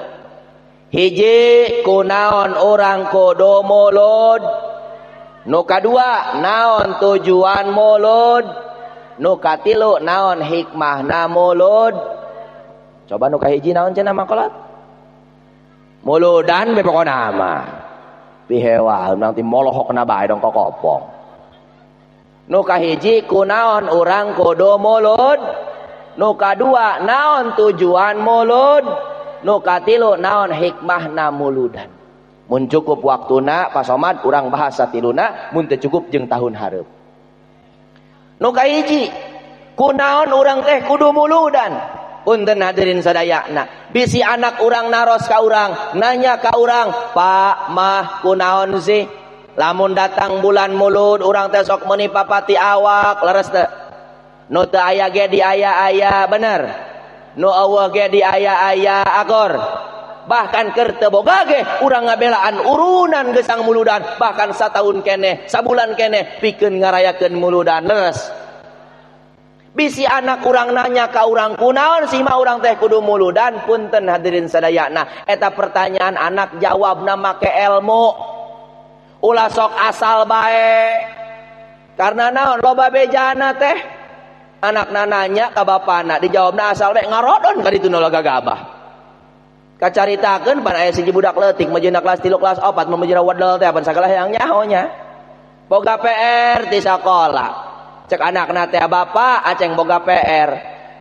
Hiji kunaon urang kudu mulud. Nu kadua naon tujuan mulud. Nu katilu naon hikmahna mulud. Coba nu kahiji naon cenah mangkolat? Muludan be pokona mah. Pihewa nanti molohokna bae dong kokopong. Nu kahiji kunaon urang kudu mulud. Nu kadua naon tujuan mulud, nu katilu naon hikmahna muludan. Mun cukup waktuna Pak Somad urang bahas satiluna, mun teu cukup jeung tahun hareup. Nu kahiji kunaon urang teh kudu muludan. Punten hadirin sadayana, bisi anak urang naros ka urang, nanya ka urang, "Pak, mah kunaon sih lamun datang bulan mulud urang teh sok meuni papati awak?" Leres teu? Nu teu aya ge di aya-aya bener. Nu eueuh ge di aya-aya akor. Bahkan keur teu boga ge urang ngabelaan urunan gesang muludan, bahkan sataun keneh, sabulan keneh pikeun ngarayakeun muludan leres. Bisi anak urang nanya ka urang kunaon sih mah urang teh kudu muludan, punten hadirin sadayana. Eta pertanyaan anak jawabna make ilmu. Ulah sok asal bae. Karena naon loba bejana teh. Anakna nanya ka bapana, dijawabna asal bae ngarodon ka ditu nu gagabah. Kacaritakeun pan aya siji budak leutik majuna kelas 3 kelas 4 mamajina wedel teh pan sagala hayang nyaho nya. Boga PR di sakola. Cek anakna teh bapa aceng boga PR.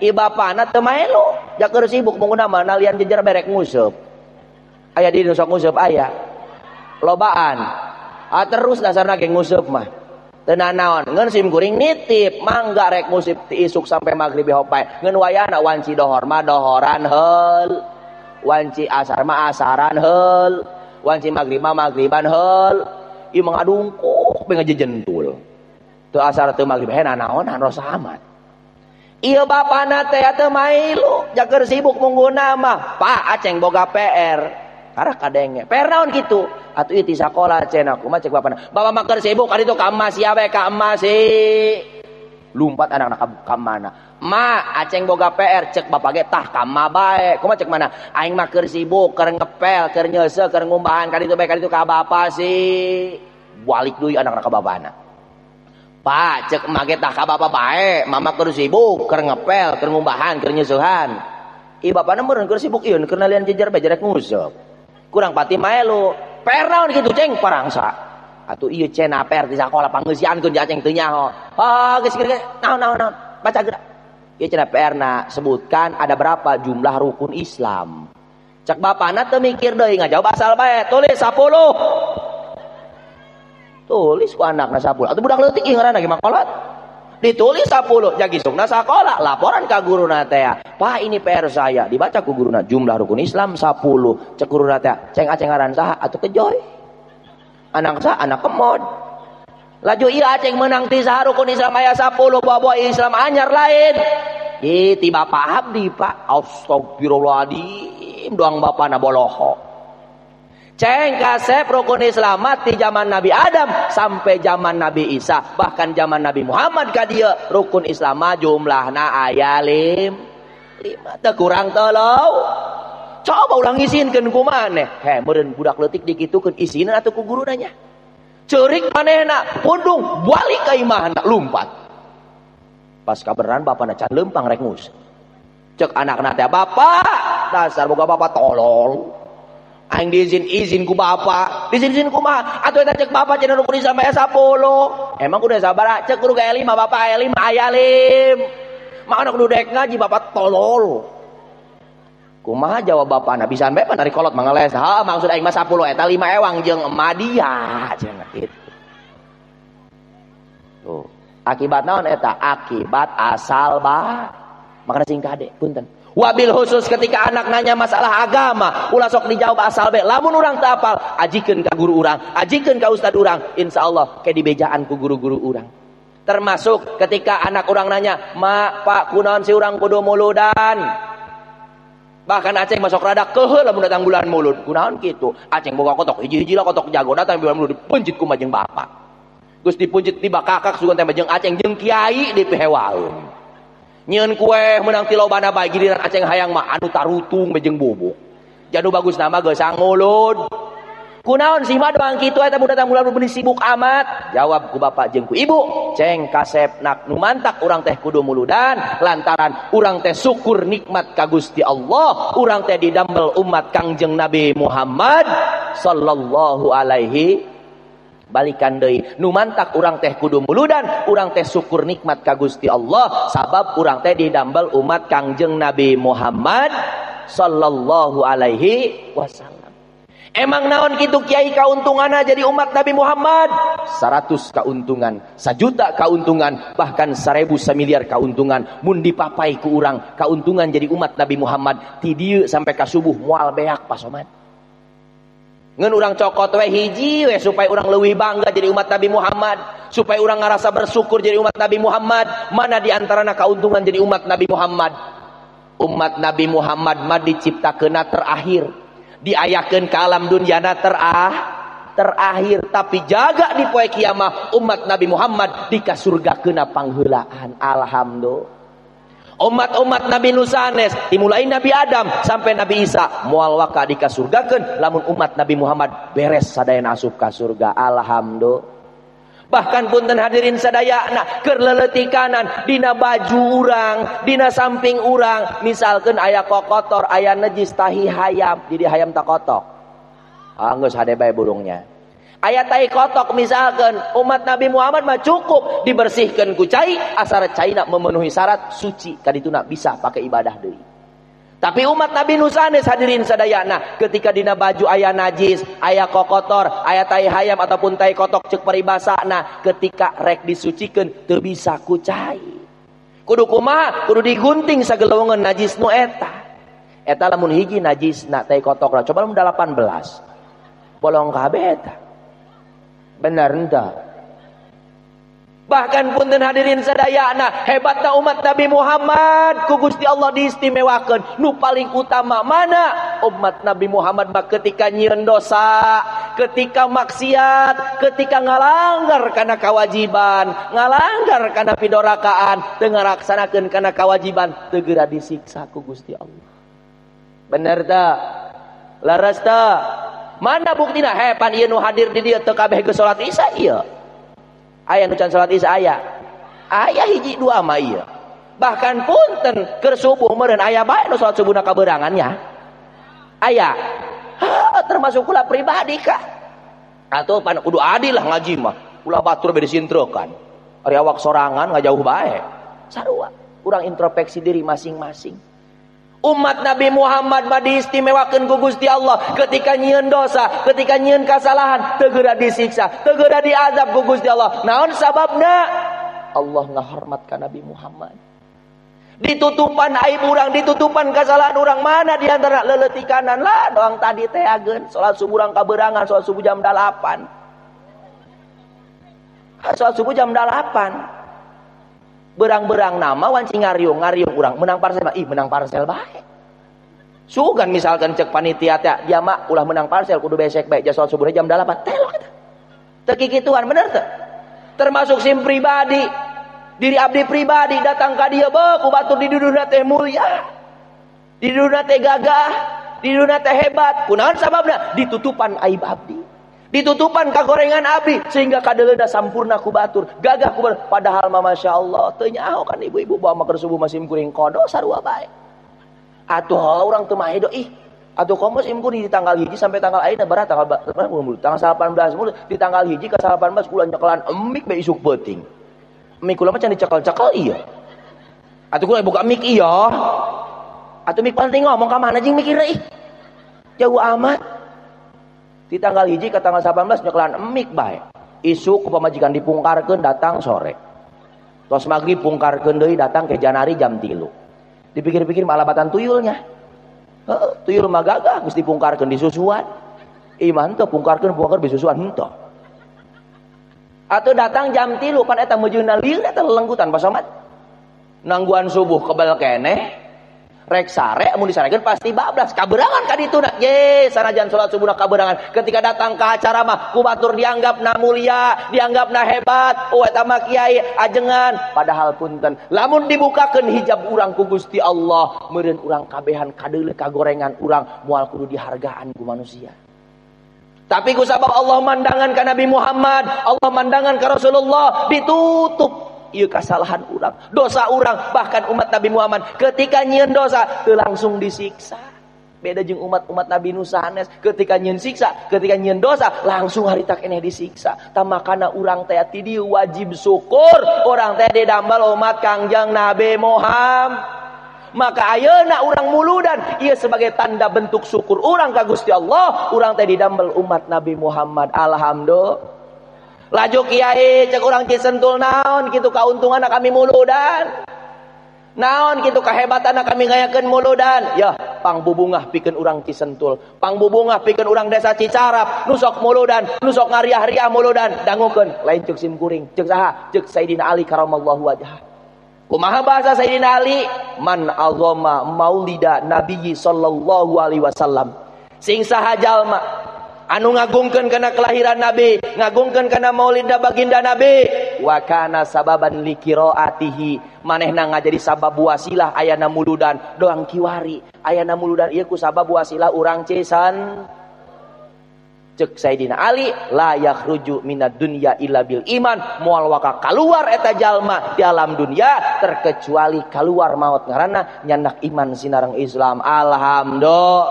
I bapana teu maelo, ja keur sibuk munguna mah nalian jejer berek nguseup. Aya di nu sok nguseup aya. Lobaan. Ah terus dasarna ge nguseup mah. Teu nanaon ngeun sim kuring nitip mangga rek ngusip ti isuk sampai magrib hopae ngeun wayahna wanci dohor mah dohoran heul, wanci asar mah asaran heul, wanci magrib mah magriban heul. Ieu mah ngadungkuk be ngajejentul teu asar teu magrib he nanaonan rosa amat. Ieu bapana teh teu mailu jaker sibuk mungguna mah, "Pak, aceng boga PR." Karena kadenge PR naon kitu? Atuh ieu ti sakola cenah kumaha cek bapana. Bapak mah keur sibuk ka ditu ka emas sia we ka emas si. Lumpat anak-anak ka mana? Ma, aceng boga PR cek bapak ge tah ka ma bae. Kumaha cek mana? Aing mah keur sibuk, keur ngepel, keur nyeuseuh, keur ngumbahan ka ditu bae ka ditu ka bapa si. Balik deui anak-anak ka bapana. Pak, cek emak ge tah ka bapa bae. Mama keur sibuk, keur ngepel, keur ngumbahan, keur nyeusehan. Ih bapana meureun keur sibuk ieu keur nalian jejer bae jerek nguseup. Kurang pati maelu. PR naon kitu ceng parangsa. Atuh ieu cenah PR di sakola pangeusiankeun di aceng teu nyaho. Ah geus geus naon naon naon baca geura. Ieu cenah PR na sebutkan ada berapa jumlah rukun Islam. Cek bapana teu mikir deui ngajawab asal bae, tulis 10. Tulis ku anakna 10. Atuh budak leutik ieu ngaranna ge makolot. Ditulis 10, jagi sukna sakola, laporan ka guruna teh. Pak ini PR saya, dibaca ku guruna jumlah rukun Islam 10. Cek guruna teh, ceng aceng ngaran saha atuh kejoy. Anak saha anak kemod. Laju ieu aceng menang ti saha rukun Islam aya 10, bawa-bawa Islam anyar lain. Ih ti bapak abdi Pak. Astagfirullahaladzim, doang bapana boloho. Ceng kasep rukun Islam ti zaman Nabi Adam sampai zaman Nabi Isa, bahkan zaman Nabi Muhammad ka dieu rukun Islam jumlahna aya 5 teu kurang teu. Coba ulang isinkeun ku maneh. He meureun budak leutik dikitukeun isinan atuh ku guruna nya. Ceurik manehna pundung balik ka imahna lumpat. Pas kabeneran bapana can leumpang rek nguseup. Cek anakna teh, "Bapak, dasar boga bapak tolol." Aing diizin izin ku bapak, diizin kumaha? Atuh eta cek bapak cenah rukun Islam aya 10. Emang kudu sabar cek guru aya 5, bapak aya 5, aya 5. Makana kudu daek ngaji bapak tolol. Kumaha jawab bapana? Bisaan bae pan ari kolot mangeles. Ha maksud aing mah 10 eta 5 ewang jeung emadia cenah kitu. Tuh, akibat naon eta? Akibat asal ba. Makana sing kade punten. Wabil khusus ketika anak nanya masalah agama, ulah sok dijawab asal bae. Lamun urang teu apal, ajikeun ka guru urang, ajikeun ka ustad urang, insyaallah ke dibejaan ku guru-guru urang. Termasuk ketika anak urang nanya, "Ma, Pak, kunaon si urang kudu muludan?" Bahkan aceng masuk rada keuheul lamun datang bulan mulud. Kunaon kitu? Aceng boga kotok hiji-hiji lah kotok jago datang bulan mulud dipencit ku majeng bapak. Geus dipencit tiba kakak sugan teh majeng aceng jeung kiai dipihewaeun. Nyeun kue menang ti lobana bae giliran aceng hayang mah anu tarutung bejeng bubuk. Janu bagus nama geus sangulud. Kunaon sih mah doang kitu eta budak datang bulan beuni sibuk amat. Jawab ku bapak jeung ku ibu, ceng kasep nak nu mantak urang teh kudu muludan lantaran urang teh syukur nikmat ka Gusti Allah, urang teh didamel umat Kangjeng Nabi Muhammad sallallahu alaihi balikan deui nu mantak urang teh kudu muludan, urang teh syukur nikmat ka Gusti Allah sabab urang teh didamel umat Kangjeng Nabi Muhammad sallallahu alaihi wasallam. Emang naon kitu kiai kauntunganna jadi umat Nabi Muhammad? 100 kauntungan, 1 juta kauntungan, bahkan 1000 semiliar kauntungan mun dipapai ku urang kauntungan jadi umat Nabi Muhammad ti dieu sampai ka subuh moal beak pasoman. Ngan urang cokot we hiji we supaya urang leuwih bangga jadi umat Nabi Muhammad, supaya urang ngarasa bersyukur jadi umat Nabi Muhammad. Mana di antarana kauntungan jadi umat Nabi Muhammad? Umat Nabi Muhammad mah diciptakeunna terakhir, diayakeun ka alam dunyana terakhir, tapi jaga di poe kiamah umat Nabi Muhammad dikasurgakeunna pangheulaan. Alhamdulillah. Umat-umat Nabi Nusanes dimulai Nabi Adam sampai Nabi Isa moal waka dikasurgakeun, lamun umat Nabi Muhammad beres sadayana asup ka surga. Alhamdulillah. Bahkan punten hadirin sadayana keur leuleutikanan dina baju urang, dina samping urang, misalkeun aya kokotor, aya najis tahi hayam, jadi hayam tak kotok. Ah geus hade bae burungnya. Aya tai kotok misalkan umat Nabi Muhammad mah cukup dibersihkan ku cai asal cai nak memenuhi syarat suci kaditu nak bisa pakai ibadah deui. Tapi umat Nabi Nusanes hadirin sadayana ketika dina baju aya najis, aya kokotor, aya tai hayam ataupun tai kotok cek paribasana ketika rek disucikeun teu bisa ku cai. Kudu kumaha? Kudu digunting sagelongan najis nu eta. Eta lamun hiji najisna tai kotok lah coba lamun 18. Bolong kabeh eta. Benar entah. Bahkan punten hadirin sadayana hebatna umat Nabi Muhammad ku Gusti Allah diistimewakeun. Nu paling utama mana? Umat Nabi Muhammad mah ketika nyieun dosa, ketika maksiat, ketika ngalanggar kana kewajiban, ngalanggar kana pidorakaan, teu ngalaksanakeun kana kewajiban, teu geura disiksa ku Gusti Allah. Bener teu? Leres teu? Mana buktina? Hepan ieu nu hadir di dieu teu kabeh geus salat Isya ieu. Aya nu can salat Isya aya. Aya hiji dua mah ieu. Bahkan punten keur subuh meureun aya bae nu salat subuhna kaberangan nya. Aya. Ha, termasuk kula pribadi ka. Atuh pan kudu adil lah ngaji mah. Ulah batur bede sintrekan. Ari awak sorangan ngajauh bae. Sarua. Urang introspeksi diri masing-masing. Umat Nabi Muhammad mah diistimewakeun ku Gusti Allah ketika nyieun dosa, ketika nyieun kasalahan, teu geura disiksa, teu geura diazab ku Gusti Allah. Naon sababna? Allah ngahormat ka Nabi Muhammad. Ditutupan aib urang, ditutupan kesalahan urang, mana di antara leuleutikanan lah doang tadi teh ageun salat subuh urang kaberangan, salat subuh jam 8. Salat subuh jam 8. Berang-berang nama wanci ngariung, ngariung urang menang parsel mah, ih menang parsel bae. Sugan misalkan cek panitia teh, dia mah ulah menang parsel kudu besek bae ja salat subuhna jam 8. Telok eta. Teu kikituan bener teu? Termasuk sim pribadi, diri abdi pribadi datang ka dieu beuh ku batur di dunia teh mulia. Di dunia teh gagah, di dunia teh hebat. Kunaon sababna? Ditutupan aib abdi. Ditutupan kagorengan abdi sehingga kadeleuna sampurna ku batur, gagah ku batur. Padahal mah masyaallah teu nyaho kan ibu-ibu bawa maker subuh masih kuring kodo sarua bae. Atuh urang teu mahedo ih. Atuh komo sim kuring di tanggal 1 sampai tanggal ayeuna berapa tanggal tanggal 18 mulu di tanggal 1 ke 18 kula nyekelan emik bae isuk peuting. Mik kula mah can dicekel-cekel iya. Atuh kula buka mik iya. Atuh mik penting ngomong ka mana jeung mikirna ih. Jauh amat. Di tanggal 1 ke tanggal 18 nyekelan emik bae. Isuk ku pamajikan dipungkarkeun datang sore. Tos magrib pungkarkeun deui datang ke Janari jam 3. Dipikir-pikir malabatan tuyulnya. Heeh, tuyul mah gagah geus dipungkarkeun disusuan. Iman teh pungkarkeun pungkar disusuan henteu. Atau datang jam 3 pan eta meujeuhna lieur eta lelengkutan Pak Somad. Nangguan subuh kebel keneh. Rek sare mun disarekeun pasti bablas kaberangan ka dituna. Ye sanajan salat subuhna kaberangan. Ketika datang ke acara mah ku batur dianggap na mulia, dianggap na hebat. Oh eta mah kiai ajengan, padahal punten lamun dibukakeun hijab urang ku Gusti Allah, meureun urang kabehan kadeuleuh kagorengan urang moal kudu dihargaan ku manusia. Tapi ku sabab Allah mandangan ka Nabi Muhammad, Allah mandangan ka Rasulullah, ditutup ieu kasalahan urang, dosa urang, bahkan umat Nabi Muhammad ketika nyieun dosa teu langsung disiksa. Beda jeung umat-umat Nabi nu sanes, ketika nyieun siksa, ketika nyieun dosa langsung harita keneh disiksa. Tah makana urang teh ti dieu wajib syukur, urang teh didambal umat Kangjeng Nabi Muhammad. Maka ayeuna urang muludan ieu sebagai tanda bentuk syukur urang ka Gusti Allah, urang teh didambel umat Nabi Muhammad. Alhamdulillah. Laju kiai cek urang Cisentul naon kitu kauntunganna kami muludan. Naon kitu kahebatanna kami ngayakeun muludan. Yah, pangbubungah pikeun urang Cisentul, pangbubungah pikeun urang desa Cicarap, nu sok muludan, nu sok ngariah-riah muludan, dangukeun lain ceuk sim kuring, ceuk saha? Ceuk Sayyidina Ali karamallahu wajhah. Kumaha bahasa Sayyidina Ali? Man azama maulida nabiyyi sallallahu alaihi wasallam. Sing saha jalma anu ngagungkeun kana kelahiran Nabi, ngagungkeun kana maulidna baginda Nabi, wa kana sababan liqiraatihi, manehna ngajadi sabab wasilah ayana muludan doang kiwari, ayana muludan ieu ku sabab wasilah urang Cisan. Cek Sayyidina Ali, la yakhruju minad dunya illa bil iman, moal waka kaluar eta jalma di alam dunya terkecuali kaluar maot ngaranna nyandak iman sinareng Islam. Alhamdulillah.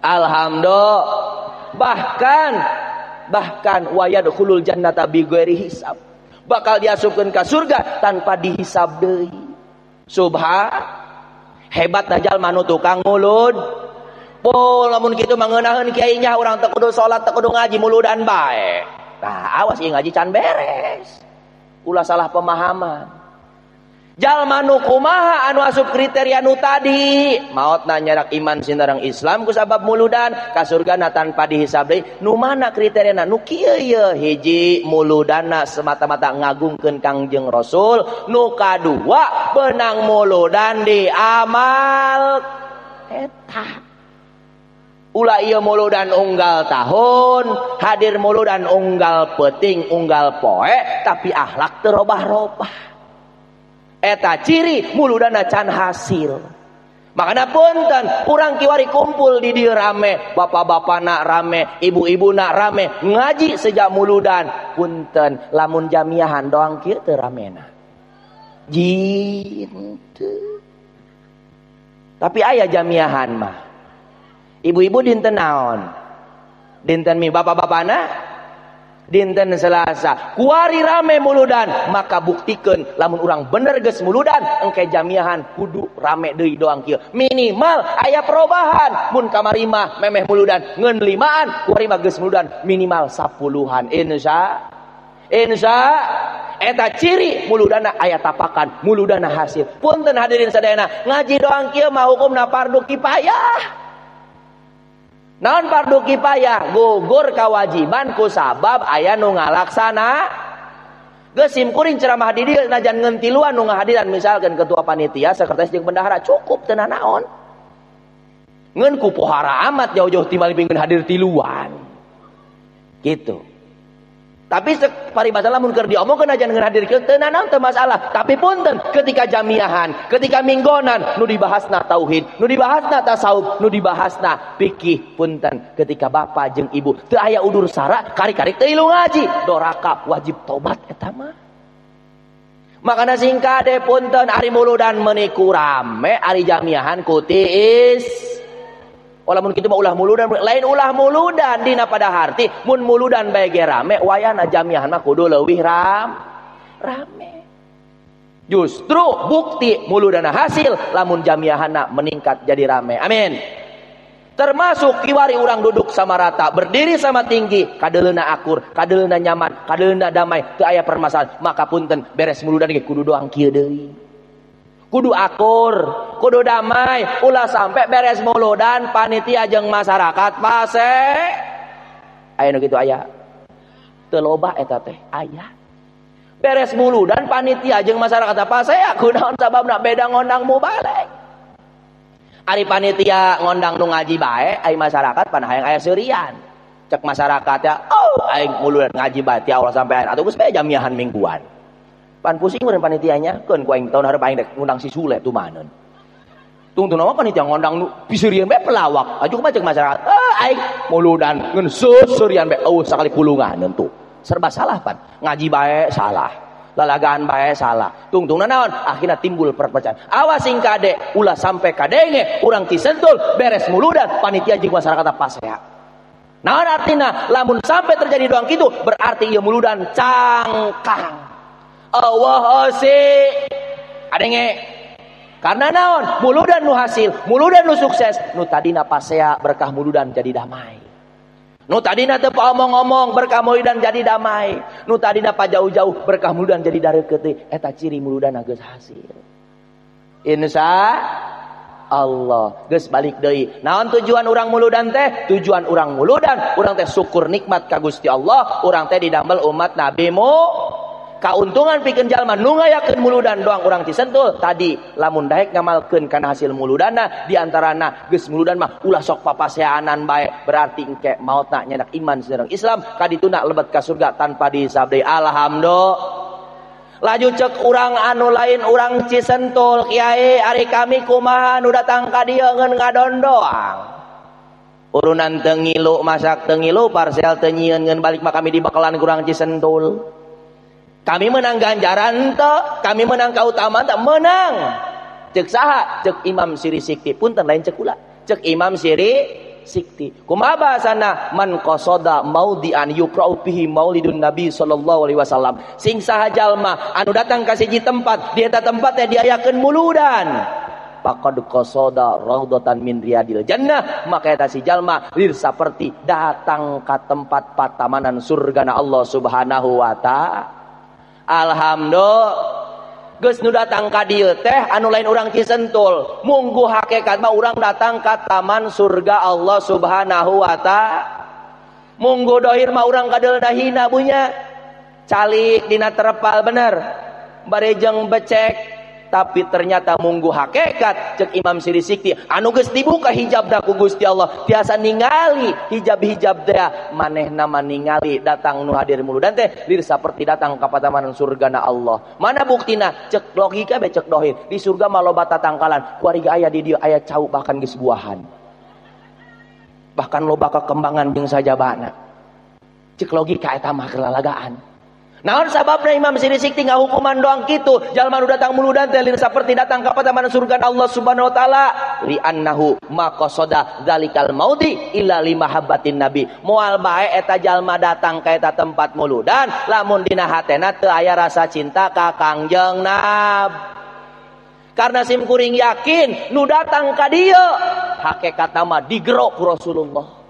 Alhamdulillah. Bahkan wa yadkhulul jannata bi ghairi hisab, bakal diasupkeun ka surga tanpa dihisab deui. Subha hebat jalma nu tukang mulud. Po lamun kitu mangeunaheun kiai nya urang teu kudu salat, teu kudu ngaji, muludan bae. Tah awas ieu ngaji can beres. Ulah salah pemahaman. Jalma nu kumaha anu asup kriteria nu tadi, maotna nyarak iman sinareng Islam ku sabab muludan ka surgana tanpa dihisab deui. Nu mana kriteriana? Nu kieu ye, hiji muludanna semata-mata ngagungkeun Kangjeng Rasul, nu kadua benang muludan diamal eta. Ulah ieu muludan unggal tahun, hadir muludan unggal peuting, unggal poe, tapi akhlak teu robah-robah. Eta ciri muludana can hasil. Makana punten, urang kiwari kumpul di dieu rame, bapak-bapak nak rame, ibu-ibu nak rame, ngaji sejak muludan. Punten, lamun jamiahan doang kieu teu ramena. Jin teu. Tapi aya jamiahan mah. Ibu-ibu dinten naon? Dinten mi bapak-bapana? Dinten Selasa kuari rame muludan, maka buktikeun lamun urang bener geus muludan engke jamiahan kudu rame deui doang kieu. Minimal aya perubahan. Mun kamari mah memeh muludan ngeun 5an, kuari mah geus muludan minimal 10-an. Insya insya eta ciri muludana aya tapakan, muludana hasil. Punten hadirin sadayana, ngaji doang kieu mah hukumna fardu kifayah. Naon fardu kifayah? Gugur kewajiban ku sabab aya nu ngalaksana. Geus simkuring ceramah di dieu najan ngeun tiluan nu ngahadiran, misalkan ketua panitia, sekretaris jeung bendahara, cukup teu nanaon. Ngeun ku pohara amat jauh-jauh timbali pingin hadir tiluan. Gitu. Tapi paribasa lamun keur diomongkeun aja ngeun hadir kieu teu nanaon teu masalah. Tapi punten ketika jamiahan, ketika minggonan nu dibahasna tauhid, nu dibahasna tasawuf, nu dibahasna fikih, punten ketika bapak jeung ibu teu aya udur sara, kari-kari teu ilu ngaji, doraka wajib tobat eta mah. Makana sing kade punten ari muludan meuni ku rame, ari jamiahan ku tiis. Walaupun kitu mah ulah muludan, lain ulah muludan dina pada harti mun muludan bae ge rame, wayahna jamiahan mah kudu leuwih rame. Justru bukti muludana hasil lamun jamiahanna meningkat jadi rame. Amin. Termasuk kiwari urang duduk sama rata, berdiri sama tinggi, kadeleuna akur, kadeleuna nyaman, kadeleuna damai, teu aya permasalahan, maka punten beres muludan ge kudu doang kieu deui. Kudu akur, kudu damai, ulah sampai beres muludan panitia jeung masyarakat pase. Aya nu kitu aya. Teu loba eta teh aya. Beres muludan panitia jeung masyarakat pase kunaon sababna beda ngondang mubalig. Ari panitia ngondang nu ngaji bae, ari masyarakat pan hayang aya seurian. Cek masyarakat ya, oh aing muludan ngaji bae ti awal sampai akhir atuh geus bae jamiahan mingguan. Pan pusing urang panitianya, keun ku aing tahun hareup aing rek ngundang si Sule tumaneun. Tungtung nama panitia ngondang nu piseurieun bae pelawak. Aju kumaha cek masyarakat? Ah aing muludan ngeun seuserian bae eueuh sakali pulunganeun tuh. Serba salah pan. Ngaji bae salah. Lalagaan bae salah. Tungtungna naon? Akhirna timbul perpecahan. Awas sing kade, ulah sampai kadenge urang Cisentul beres muludan panitia jeung masyarakat pasea. Naon artina? Lamun sampai terjadi doang kitu berarti ieu muludan cangkang. Allah osi adenge karena naon muludan nu hasil, muludan nu sukses, nu tadina pasea berkah muludan jadi damai, nu tadina teu omong-omong berkah muludan jadi damai, nu tadina pajauh-jauh berkah muludan jadi dareukeut. Eta ciri muludan geus hasil. Insya Allah geus balik deui. Naon tujuan urang muludan teh? Tujuan urang muludan urang teh syukur nikmat ka Gusti Allah, urang teh didamel umat Nabi mu. Kauntungan pikeun jalma nu ngayakeun muludan doang urang Cisentul tadi lamun daek ngamalkeun kana hasil muludana, di antarana geus muludan mah ulah sok papaseanan bae, berarti engke maotna nyedak iman sareng Islam kadituna lebet ka surga tanpa dihisab deui. Alhamdulillah. Laju cek urang anu lain urang Cisentul, kiai ari kami kumaha nu datang ka dieu ngeun ngadondoang. Urunan teu ngilu masak teu ngilu parsel teu nyieun ngeun balik mah kami dibakalan kurang Cisentul. Kami menang ganjaran teu, kami menang kautamaan teu, menang. Cek saha? Cek Imam Siri Sikti. Punten lain cek kula. Cek Imam Siri Sikti. Kumaha bahasana? Man qasada maudian yuqra'u fihi maulidun Nabi sallallahu alaihi wasallam. Sing saha jalma anu datang ka siji tempat, di eta tempat teh diayakeun muludan. Faqad qasada raudatan min riyadil jannah, maka eta si jalma lir saperti datang ka tempat patamanan surgana Allah Subhanahu wa ta'ala. Alhamdulillah. Geus nu datang ka dieu teh anu lain urang Cisentul, munggu hakikat mah urang datang ka taman surga Allah Subhanahu wa ta'ala. Munggu dohir mah urang kadeulna hina bunya. Calik dina terpal bener. Bari jeung becek, tapi ternyata munggu hakikat cek Imam Siri Sikti anu geus dibuka hijabna ku Gusti Allah tiasa ningali hijab-hijab teh manehna ningali datang nu hadir muludan teh lir saperti datang ka patamanan surgana Allah. Mana buktina? Cek logika be cek dohir, di surga mah loba tatangkalan, kuari ge aya di dieu aya cau bahkan geus buahan, bahkan loba kekembangan jeung sajabana. Cek logika eta mah kelalagaan. Naon sababna Imam Sirri Sikti ngahukuman doang kitu jalma nu datang muludan teh lain saperti datang ka pataman surga Allah Subhanahu wa taala li annahu maqasada dzalikal maudi illa li mahabbatin nabi. Moal bae eta jalma datang ka eta tempat muludan lamun dina hatena teu aya rasa cinta ka Kangjeng Nabi. Karena sim kuring yakin nu datang ka dieu hakikatna mah digerok ku Rasulullah.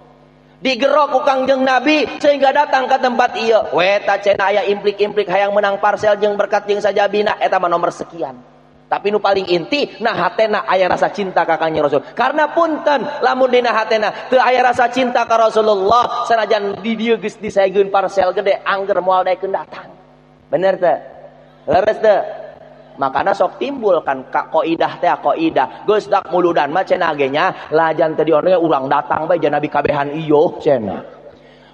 Digerok ku Kangjeng Nabi sehingga datang ke tempat ieu. Weta cenah aya implik-implik hayang menang parsel jeung berkat jeung sajabina eta mah nomor sekian. Tapi nu paling inti nah hatena aya rasa cinta ka Kangjeng Rasul. Karena punten lamun dina hatena teu aya rasa cinta ka Rasulullah sanajan di dieu geus disaegeun parsel gede angger moal daekeun datang. Bener teu? Leres teu? Makana sok timbul kan kaidah teh kaidah geus dak muludan mah cenah ge nya lajan teh dionnya urang datang bae jeung Nabi kabehan ieu cenah.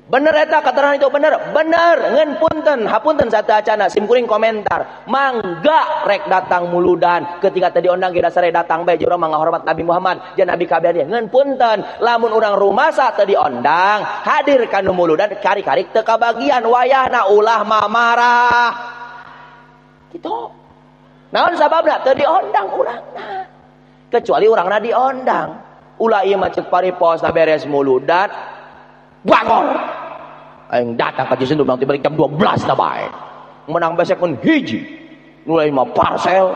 Bener eta keterangan itu bener, bener ngeun punten, hapunten sateuacana sim kuring komentar. Mangga rek datang muludan ketika teh diondang ge dasare datang bae jeung urang mah ngahormat Nabi Muhammad jeung Nabi kabehan ieu ngeun punten. Lamun urang rumasa teh diondang hadir ka nu muludan kari-karik teu kabagian wayahna ulah mamarah. Kitu. Naon sababna teu diondang urangna. Kecuali urangna diondang. Ulah ieu mah ceuk paripos na beres muludan bangor. Aing datang ka Cisendu bang tibalik jam 12 na bae. Menang besek kun hiji. Nu lain mah parsel.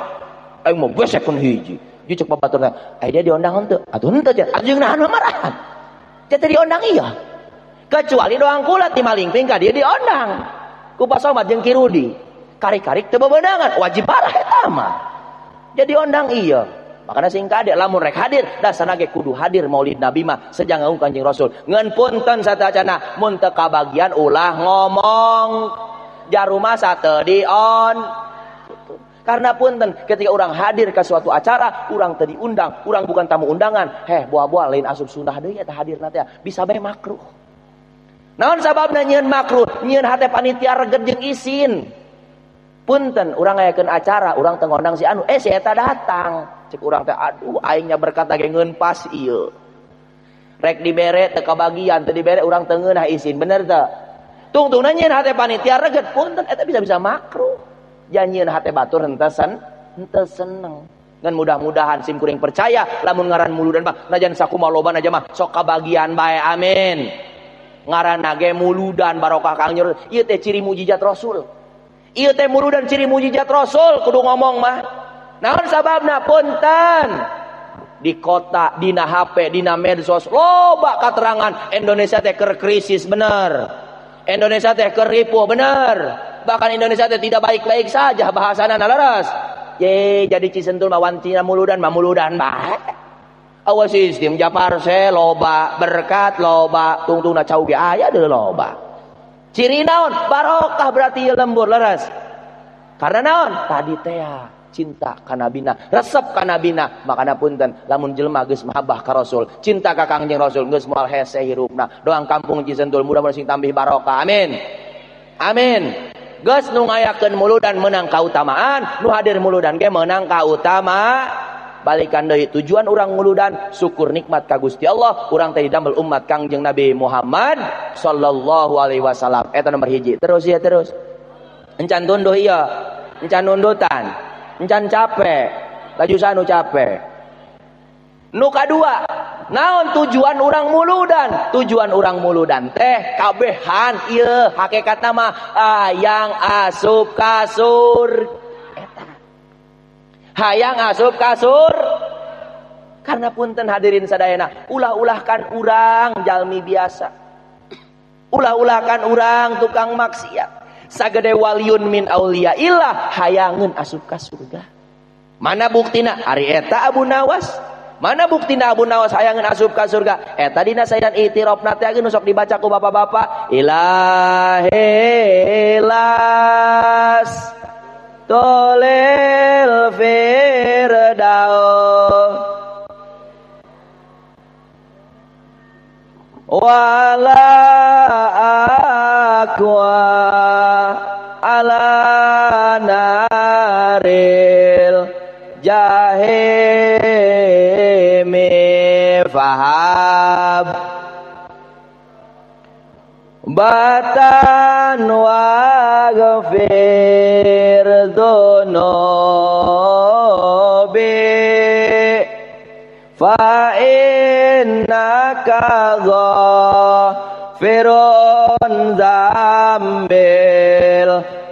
Aing mah besek kun hiji. Jeung ceuk babaturna, ai dia diondang henteu? Atuh henteu cenah. Anjeun nahan marahan. Teu diondang iya. Kecuali doang kula ti malingping ka dia diondang. Ku Pak Somad jeung Ki Rudi. Karik-karik teu bebenangan wajib parah eta mah. Jadi ondang iya. Makana sing kade lamun rek hadir dasarna ge kudu hadir Maulid Nabi mah sejang ngaung Kanjeng Rasul. Ngeun punten sateuacana mun teu kabagian ulah ngomong jaruma sateu dion. Gitu. Karena punten ketika orang hadir ke suatu acara, urang teu diundang, urang bukan tamu undangan. Heh, buah-buah lain asup sunah deui eta hadirna teh bisa bae makruh. Naon sababna nyieun makruh? Nyieun hate panitia reget jeung isin. Punten urang ngayakeun acara urang teu ngondang si anu si eta datang cek urang teh aduh aingnya berkat ge ngeun pas ieu rek dibere teu kabagian teu dibere urang teu ngeunah isin bener teu tungtungna nyieun hate panitia reget punten eta bisa-bisa makruh ja nyieun hate batur henteu seneng ngan mudah-mudahan sim kuring percaya lamun ngaran muludan mah najan sakumaha lobana aja mah sok kabagian bae amin ngaranna ge muludan barokah Kangjeng ieu teh ciri mujizat Rasul. Ieu teh muludan ciri mujizat Rasul kudu ngomong mah. Naon sababna punten? Di kota, dina HP, dina medsos loba katerangan Indonesia teh keur krisis bener. Indonesia teh keur ripuh bener. Bahkan Indonesia teh tidak baik-baik saja bahasana leres. Ye jadi Cisentul mah wancina muludan mah muludan bae. Awas sistem japarse loba, berkat loba, tungtungna cau ge aya deui loba. Ciri naon? Barokah berarti lembur leres. Karena naon? Tadi teh cinta ka nabina, resep ka nabina. Makana punten lamun jelema geus mahabbah ka Rasul, cinta ka Kangjeng Rasul geus moal hese hirupna. Doang kampung Cisentul mudah-mudahan sing tambih barokah. Amin. Amin. Geus nu ngayakeun muludan menang kautamaan, nu hadir muludan ge menang kautama. Balikan deui tujuan urang muludan syukur nikmat ka Gusti Allah urang teh didamel umat Kangjeng Nabi Muhammad sallallahu alaihi wasallam. Eta nomor hiji. Terus ya terus. Encan tunduh ieu, encan nundutan, encan capek, laju sanu capek. Nu kadua, naon tujuan urang muludan? Tujuan urang muludan teh kabehan ieu hakikatna mah hayang asup ka surga. Hayang asup kasur. Karena punten hadirin sadayana, ulah-ulahkan urang jalmi biasa, ulah-ulahkan urang tukang maksiat. Sagede waliun min aulia ilah hayangeun asup ka surga. Mana buktina? Ari eta Abu Nawas. Mana buktina Abu Nawas hayangeun asup ka surga? Eta dina saidan i'tirafna teh nu sok dibaca ku bapak-bapak. Ilahi las tolil firdaus wala aqwa ala naril jahimi fahab batan wa Aghfir dzunubi fa innaka ghafirun dzambil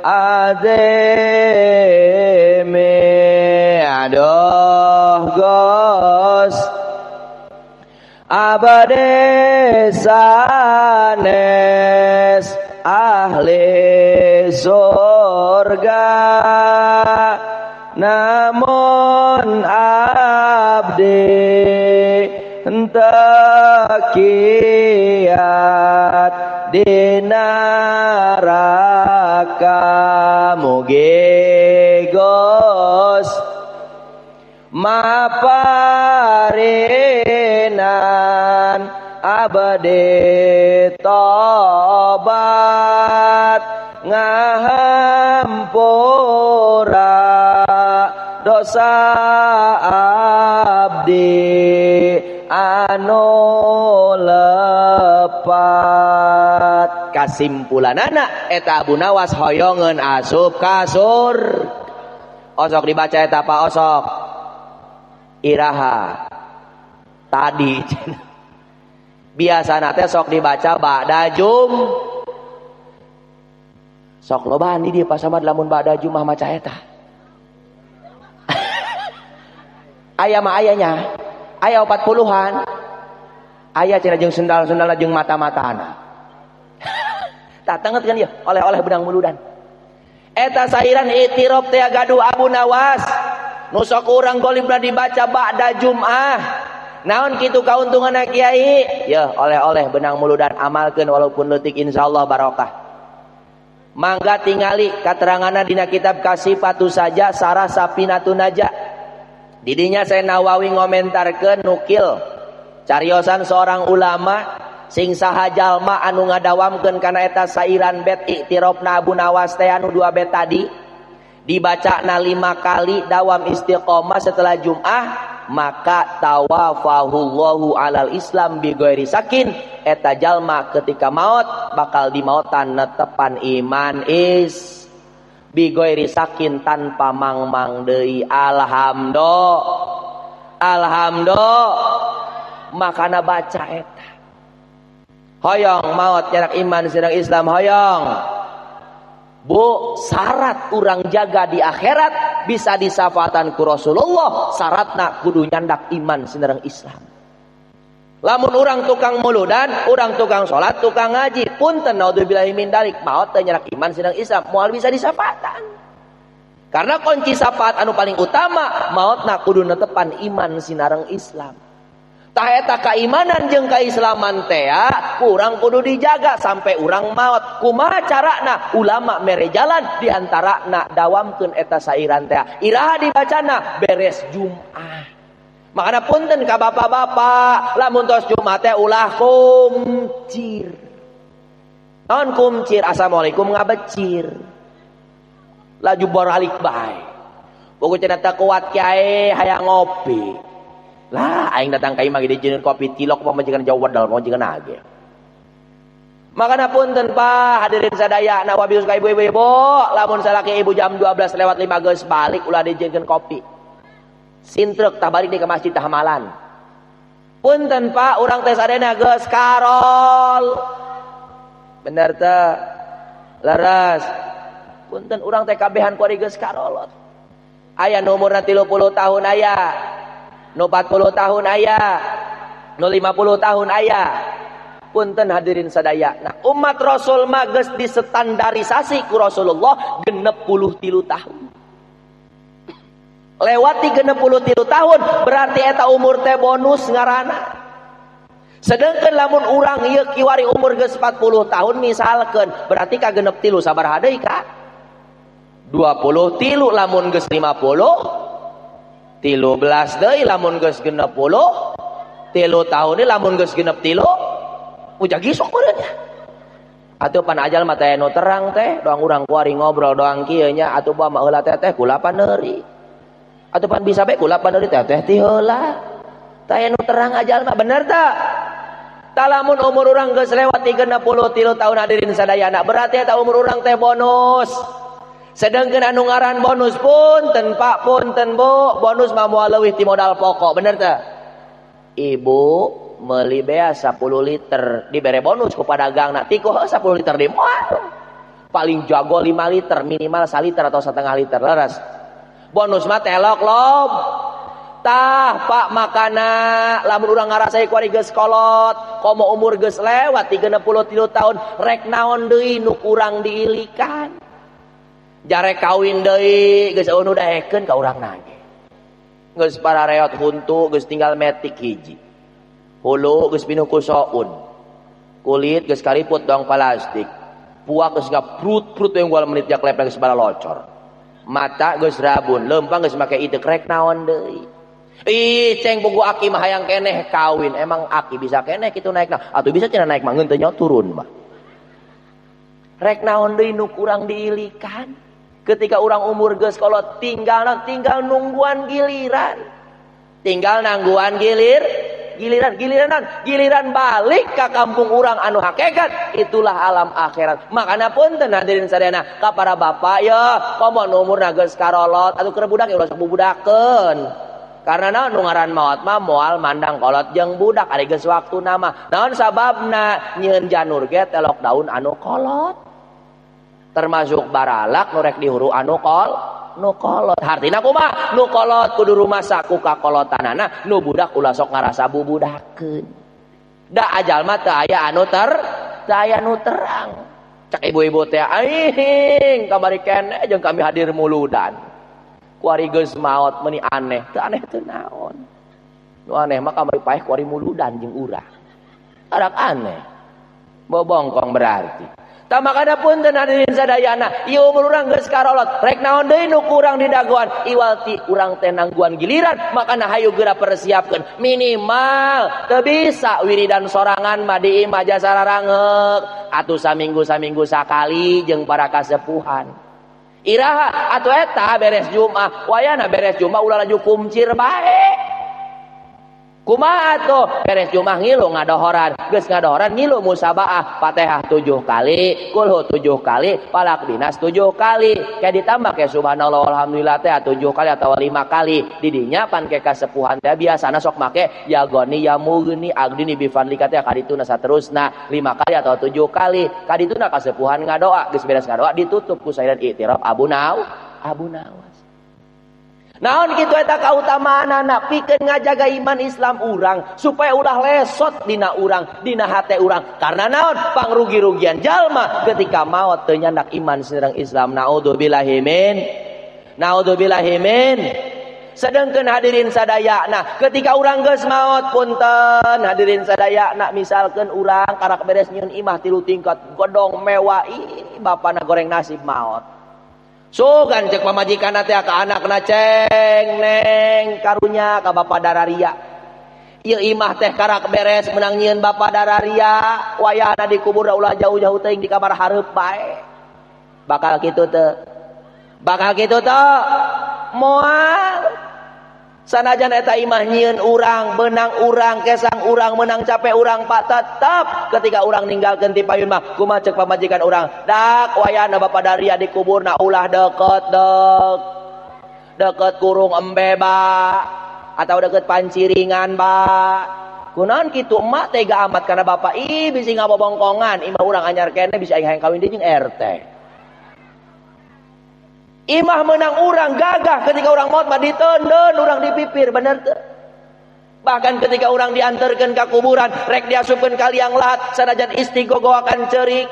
azimi. Aduh Gus abade sanes ahli surga, namun abdi tekiat di neraka. Mugi Gus maparinan abdi tobat, ngahampura dosa abdi anu lepat. Kasimpulanana eta Abu Nawas hoyongeun asup ka surga. Osok dibaca eta apa osok? Iraha tadi biasana teh sok dibaca ba'da jum. Sok lobaan di dieu Pak Samad lamun ba'da jumah maca eta. Aya mah ayanya. Aya 40-an. Aya cenah jeung sendal-sendalna jeung mata-matana. Tah tenget kan ieu oleh-oleh benang muludan. Eta sairan i'tiraf teh gaduh Abu Nawas. Nu sok urang golibna dibaca ba'da Jum'ah. Naon kitu kauntunganna kiai? Yeuh oleh-oleh benang muludan amalkeun walaupun leutik insyaallah barokah. Mangga tingali kateranganna dina kitab Kasifatu Saja Sarah Sapinatun Naja. Didinya saya Nawawi ngomentarkeun nukil cariosan seorang ulama sing saha jalma anu ngadawamkeun kana eta sairan bet i'tirafna Abu Nawas teh anu 2 bet tadi dibacana 5 kali dawam istiqomah setelah Jum'ah, maka tawafahullahu alal Islam bi ghairi sakin. Eta jalma ketika maut bakal dimautan netepan iman is bi ghairi sakin tanpa mangmang deui. Alhamdulillah, alhamdulillah. Makana baca eta hoyong maut nyarak iman sedang Islam hoyong. Bu, syarat urang jaga di akhirat bisa disafatan ku Rasulullah, syaratna kudu nyandak iman sinareng Islam. Lamun urang tukang muludan, urang tukang salat, tukang ngaji, punten naudzubillahi min dalik, maot teh nyarak iman sinareng Islam, moal bisa disafatan. Karena kunci syafaat anu paling utama maotna kudu netepan iman sinareng Islam. Tah eta keimanan jeung keislaman teh kurang kudu dijaga sampai urang maot. Kumaha carana? Ulama mere jalan di antarana dawamkeun eta sairan teh. Iraha dibacana beres Jum'ah. Makana punten ka bapak-bapak, lamun tos Jumat teh ulah kumcir. Naon kumcir? Assalamualaikum ngabecir. Laju baralik bae. Pokoke cenah teu kuat kiai hayang ngopi. Lah aing datang ka imah gede jeung kopi tilok pamajikan jauh wedal pamajikan age. Makana punten Pak hadirin sadaya nawabius ka ibu-ibu, lamun salaki ibu jam 12:05 geus balik ulah dijieunkeun kopi. Sintrek tah balik deui ka masjid tah hamalan. Punten Pak urang teh sadayana geus karol. Bener teh? Leres. Punten urang teh kabehan kuari geus karolot. Aya nu umurna 30 tahun aya. Nu 40 tahun aya, nu 50 tahun aya. Punten hadirin sadaya. Nah, umat Rasul mah geus distandarisasi ku Rasulullah 63 tahun. Lewati 63 tahun berarti eta umur teh bonus ngaranna. Sedangkan lamun urang ieu kiwari umur geus 40 tahun misalkeun, berarti ka 63 sabaraha deui ka? 23 lamun geus 50 13 deui lamun geus 60 3 tahun deui lamun geus 63 ujag isok meureun nya. Atuh pan ajal mah teh nu terang teh doang urang kuari ngobrol doang kieu nya atuh bae mah heula teh teh kula paneuri. Atuh pan bisa bae kula paneuri teh teh ti heula. Teh nu terang ajal mah bener teh. Talamun umur urang geus lewat 33 tahun hadirin sadayana, berarti eta umur urang teh bonus. Sedangkan anu ngaran bonus punten Pak, punten Bu, bonus mah moal leuwih ti modal pokok, bener teh? Ibu meuli bea 10 liter dibere bonus ku padagangna, tiko 10 liter di moal. Paling jago 5 liter, minimal 1 liter atau setengah liter, leres. Bonus mah telok lob. Tah Pak makana lamun urang ngarasai kuari geus kolot, komo umur geus lewat 33 tahun, rek naon deui nu kurang diilikan. Jarek kawin deui geus eueuh nu daekeun ka urang nage. Geus parareot huntu geus tinggal metik hiji. Hulu geus pinuh ku soun. Kulit geus kariput dong plastik. Puak geus ngaprut-prut yang gua menit jak lepek geus balocor. Mata geus rabun, leumpang geus make ideuk rek naon deui. Ih, ceng buku aki mah hayang keneh kawin. Emang aki bisa keneh kitu naikna? Atuh bisa cenah naik mah ngeun teu nyaho turun mah. Rek naon deui nu kurang diilikan? Ketika urang umur geus kolot tinggal tinggal nungguan giliran. Tinggal nangguan giliran giliran balik ke kampung urang anu hakikat, itulah alam akhirat. Makana punten hadirin sadayana ka para bapak ya, komo nu umurna geus karolot atuh keur budak ya ulah sok bubudakeun. Karena naon nu ngaran maot mah moal mandang kolot jeung budak ari geus waktuna mah. Naon sababna nyieun janur ge telok daun anu kolot. Termasuk baralak nu rek dihuru anu kol nu kolot. Hartina kumaha? Nu kolot kudu rumasa ku kakolotanana, nu budak ulah sok ngarasa bubudakeun. Da ajal mah teu aya anu teu aya nu terang. Cek ibu-ibu teh aing kamari keneh jeung kami hadir muludan. Kuari geus maot meuni aneh, teu aneh teu naon. Nu aneh mah kamari paeh kuari muludan jeung urang. Arak aneh. Bobongkong berarti. Tah makana punten hadirin sadayana, ieu umur urang geus karolot, rek naon deui nu kurang didagoan, iwal ti urang teh nangguan giliran, makana hayu geura persiapkeun. Minimal teu bisa wiridan sorangan mah di imah jasa rarangeuk, atuh saminggu-saminggu sakali jeung para kasepuhan. Iraha atuh eta beres Jumat, wayana beres Jumat ulah laju kumcir bae. Kumaha atuh beres Jumat ngilu ngadohoran, geus ngadohoran ngilu musabaah, Fatihah 7 kali, kulhu 7 kali, falak binas 7 kali. Kayak ditambah kayak subhanallah alhamdulillah teh 7 kali atau 5 kali. Didinya pan ke kasepuhan teh biasana sok make ya goni ya mugni agdini bi fadlika teh kadituna saterusna 5 kali atau 7 kali. Kadituna kasepuhan ngadoa, geus beres ngadoa ditutup ku sairan i'tiraf Abu Nawas. Naon kitu eta kautamaanana pikeun ngajaga iman Islam urang supaya ulah lesot dina urang, dina hate urang. Karena naon pangrugi-rugian jalma ketika maot teu nyandak iman sareng Islam. Naudzubillahi min. Sedengkeun hadirin sadayana ketika urang geus maot punten hadirin sadayana misalkeun urang karak beres nyieun imah 3 tingkat godong mewah, ih bapana goreng nasib maot. Sugan cek pamajikanna teh ka anakna ceng neng karunya ka bapa dararia. Ieu imah teh karak beres menang nyieun bapa dararia, wayahna dikubur ulah jauh-jauh teuing di kamar hareup bae. Bakal kitu teu? Bakal kitu teu? Moal. Sanajan eta imah nyieun urang, benang urang, kesang urang, menang capek urang, pak tetap ketika urang ninggalkeun ti payun mah kumaha cek pamajikan urang, dak wayahna bapa daria dikuburna ulah deket deket kurung embe ba atau deket panciringan ba. Kunaon kitu emak tega amat karena bapak ih bisi ngabobongkongan, imah urang anyar keneh bisa aing hayang kawin deui jeung RT. Imah menang urang gagah ketika urang maot mah diteundeun urang dipipir, bener teu? Bahkan ketika urang diantarkeun ka kuburan rek diasupkeun ka liang lahat sanajan istigogoakan ceurik.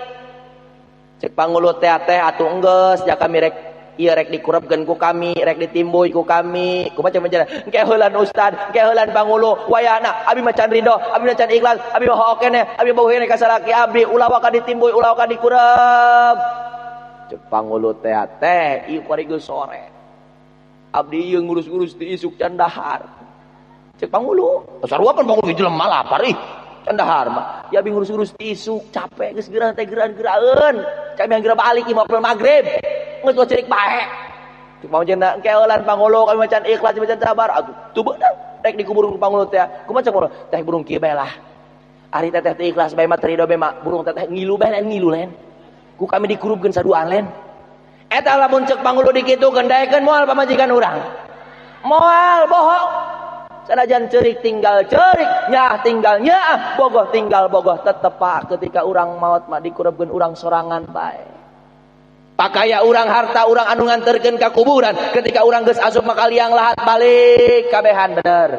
Cek pangulut teh teh atuh enggeus ja kami rek ieu rek dikurebkeun ku kami, rek ditimbuy ku kami. Kumaha cek menjana? Engke heulan ustad, engke heulan pangulu, wayahna abi mah can ridho, abi mah can ikhlas, abi mah hook keneh, abi bogoh keneh ka salaki abdi, ulah waka ditimbuy, ulah waka dikureb. Cek pangulu teh teh ieu kuari geus sore. Abdi ieu ngurus-ngurus di isuk can dahar. Cek pangulu, sarua pan pangulu jelema lapar ih. Can dahar mah. Ya abdi ngurus-ngurus di isuk capek geus geura teh geura-geuraeun. Cek yang geura balik ieu mah magrib. Geus cerik bae. Cek pangulu engke heulan pangulu kami macan ikhlas macan sabar. Atuh teu beunang rek dikubur ku pangulu teh. Kumaha cek pangulu? Teh burung kieu bae lah. Ari teteh teu ikhlas bae mah teu rido bae mah burung teteh ngilu bae lain ngilu lain. Ku kami dikurupkeun saduaan lain. Eta lamun ceuk pangulu dikitukeun daekeun moal pamajikan urang. Moal bohong. Sanajan ceurik tinggal ceurik, nyaah tinggal nyaah, bogoh tinggal bogoh, tetep Pak ketika urang maot mah dikurupkeun urang sorangan bae. Pakaya urang harta urang anu nganterkeun ka kuburan, ketika urang geus asup maka liang lahat balik kabehan bener.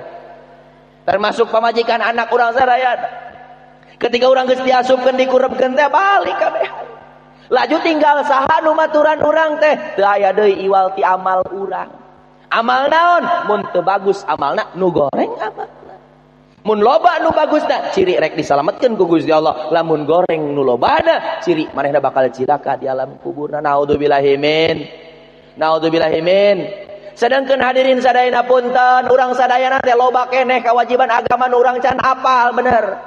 Termasuk pamajikan anak urang sadaya. Ketika urang geus diasupkeun dikurepkeun teh balik kabehan. Laju tinggal saha nu maturan urang teh, teu aya deui iwal ti amal urang. Amal naon? Mun teu bagus amalna nu goreng amalna. Mun loba nu bagusna ciri rek disalametkeun ku Gusti Allah, lamun goreng nu lobana ciri manehna bakal cilaka di alam kuburna. Naudzubillahi min. Naudzubillahi min. Sedangkan hadirin sadayana punten, urang sadayana teh loba keneh kewajiban agama nu urang can apal bener.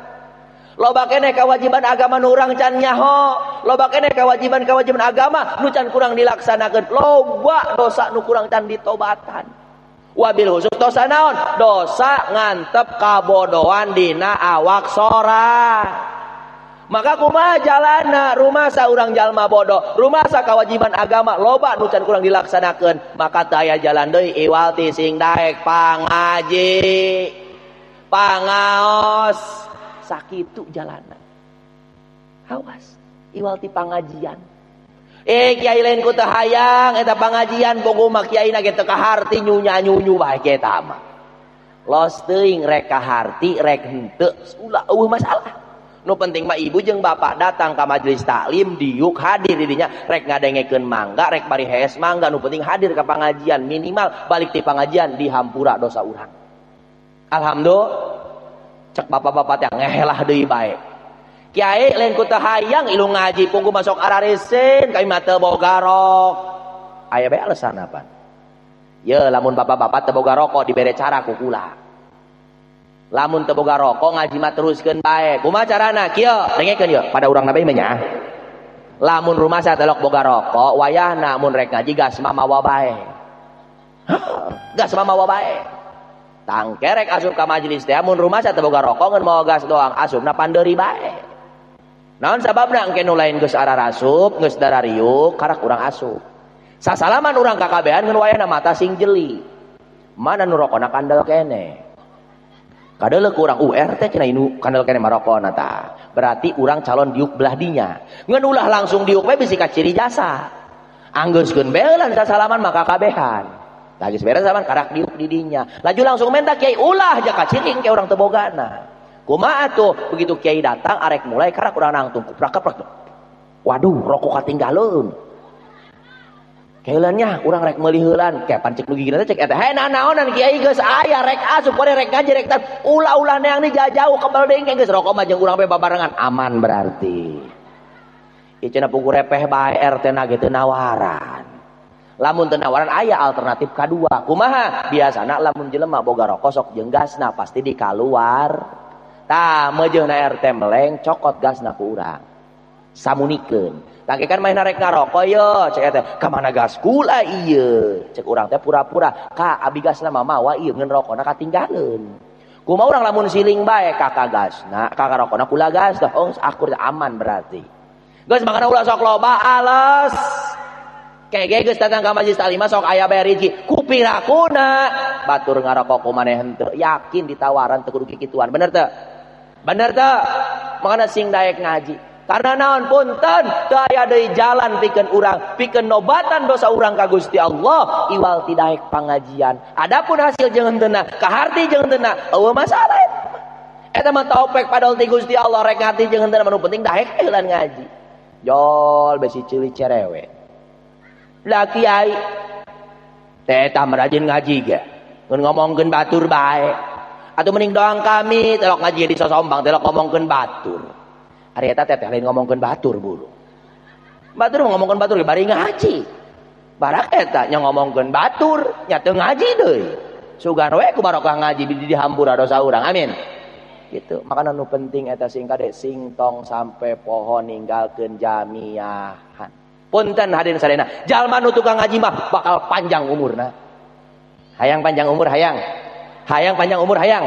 Loba keneh kewajiban agama nu urang can nyaho, loba keneh kewajiban-kewajiban agama nu can kurang dilaksanakeun, loba dosa nu kurang can ditobatan. Wabil khusus dosa naon? Dosa ngantep kabodohan dina awak sorang. Maka kumaha jalana rumasa urang jalma bodoh, rumasa kewajiban agama loba nu can kurang dilaksanakeun, maka teu aya jalan deui iwal ti sing daek pangaji, pangaos, sakitu jalana. Awas, iwal ti pangajian. Kiai lain ku teu hayang eta pangajian bogo mah kiai na ge teu kaharti nyunya-nyunyu bae eta mah. Los teuing rek kaharti rek henteu ulah eueuh masalah. Nu penting mah ibu jeung bapak datang ka majelis taklim diuk hadir di dinya rek ngadengekeun mangga rek bari hees mangga nu penting hadir ka pangajian minimal balik ti pangajian dihampura dosa urang. Alhamdulillah cek bapak-bapak teh ngehelah deui bae. Kiai lain ku teu hayang ilu ngaji pungku masuk ararisin kami mah teu boga rok. Aya bae alasan apa? Ye lamun bapak-bapak teu boga rokok dibere cara ku kula. Lamun teu boga rokok ngaji mah teruskeun bae. Kumaha carana? Kieu dengekeun yeuh pada urang na bae mah nya. Lamun rumasa telok boga rokok wayahna mun rek ngaji gas mah mawa bae. Gas mah mawa bae. Tangkerek asup ka majelis teh mun rumasa teu boga rokok ngan mawa gas doang asupna pandeuri bae. Naon sababna engke nu lain geus ararasup, geus darariuk, karak urang asup. Sasalaman urang kakabehan ngan wayahna mata sing jeli. Mana nu rokona kandel kene. Kadeuleuh ku urang URT cenah inu kandel kene marokona tah. Berarti urang calon diuk belah dinya. Ngan ulah langsung diuk we bisi kaciri jasa. Anggeuskeun bae sasalaman maka kabehan. Tah geus beres salaman karak diuk di dinya. Laju langsung menta kiai ulah ja kaciri engke urang teu bogana. Kumaha tuh begitu kiai datang arek mulai karak urang nangtung kuprak-kuprak. Waduh, rokok katinggaleun. Keuleunnya urang rek meuli heulan, kayak pancek nu gigina teh cek eta. Hei nanaonan kiai geus aya rek asup kore rek ngaji rek tan. Ulah-ulah neang ni jauh kebal deui geus rokok mah jeung urang bae babarengan aman berarti. Ieu cenah pungku repeh bae RT na ge teu nawaran. Lamun teu nawaran aya alternatif kadua. Kumaha? Biasana lamun jelema boga rokok sok jeung gasna pasti dikaluar. Tah meujeuhna RT meleng cokot gasna ku urang. Samunikeun. Tangke kan main rek ngarokok ye cek eta ka mana gas kula ieu. Cek urang teh pura-pura ka abi gasna mah mawa ieu ngeun rokona katinggaleun. Kumaha urang lamun siling bae ka gasna, ka rokona kula gas tah oh akur aman berarti. Geus makana ulah sok loba ales. Kege geus datang ka majelis taklim sok aya bae rezeki. Kupirakuna batur ngarokok ku maneh henteu yakin ditawaran teu kudu kikituan. Bener teu? Bener teu? Makana sing daek ngaji. Karena naon punten teu aya deui jalan pikeun urang, pikeun nobatan dosa urang ka Gusti Allah iwal ti daek pangajian. Adapun hasil jeung henteu kaharti jeung henteu eueuh masalah eta. Eta mah taufik padol ti Gusti Allah rek ngarti jeung henteu nu penting daek heulan ngaji. Jol besi ceuli cerewe. Lah kiai teh tah rajin ngaji ge. Ngan ngomongkeun batur bae. Atuh mending doang kami telok ngaji di sosombang telok ngomongkeun batur. Ari eta teh lain ngomongkeun batur buru. Batur mah ngomongkeun batur ge bari ngaji. Barak eta nya ngomongkeun batur nya teu ngaji deui. Sugan we ku barokah ngaji di dihampura dosa urang. Amin. Gitu. Makana nu penting eta sing kade sing tong sampe poho ninggalkeun jamiahan. Punten hadirin sadayana, jalma nu tukang ngaji mah bakal panjang umurna. Hayang panjang umur hayang. Hayang panjang umur hayang.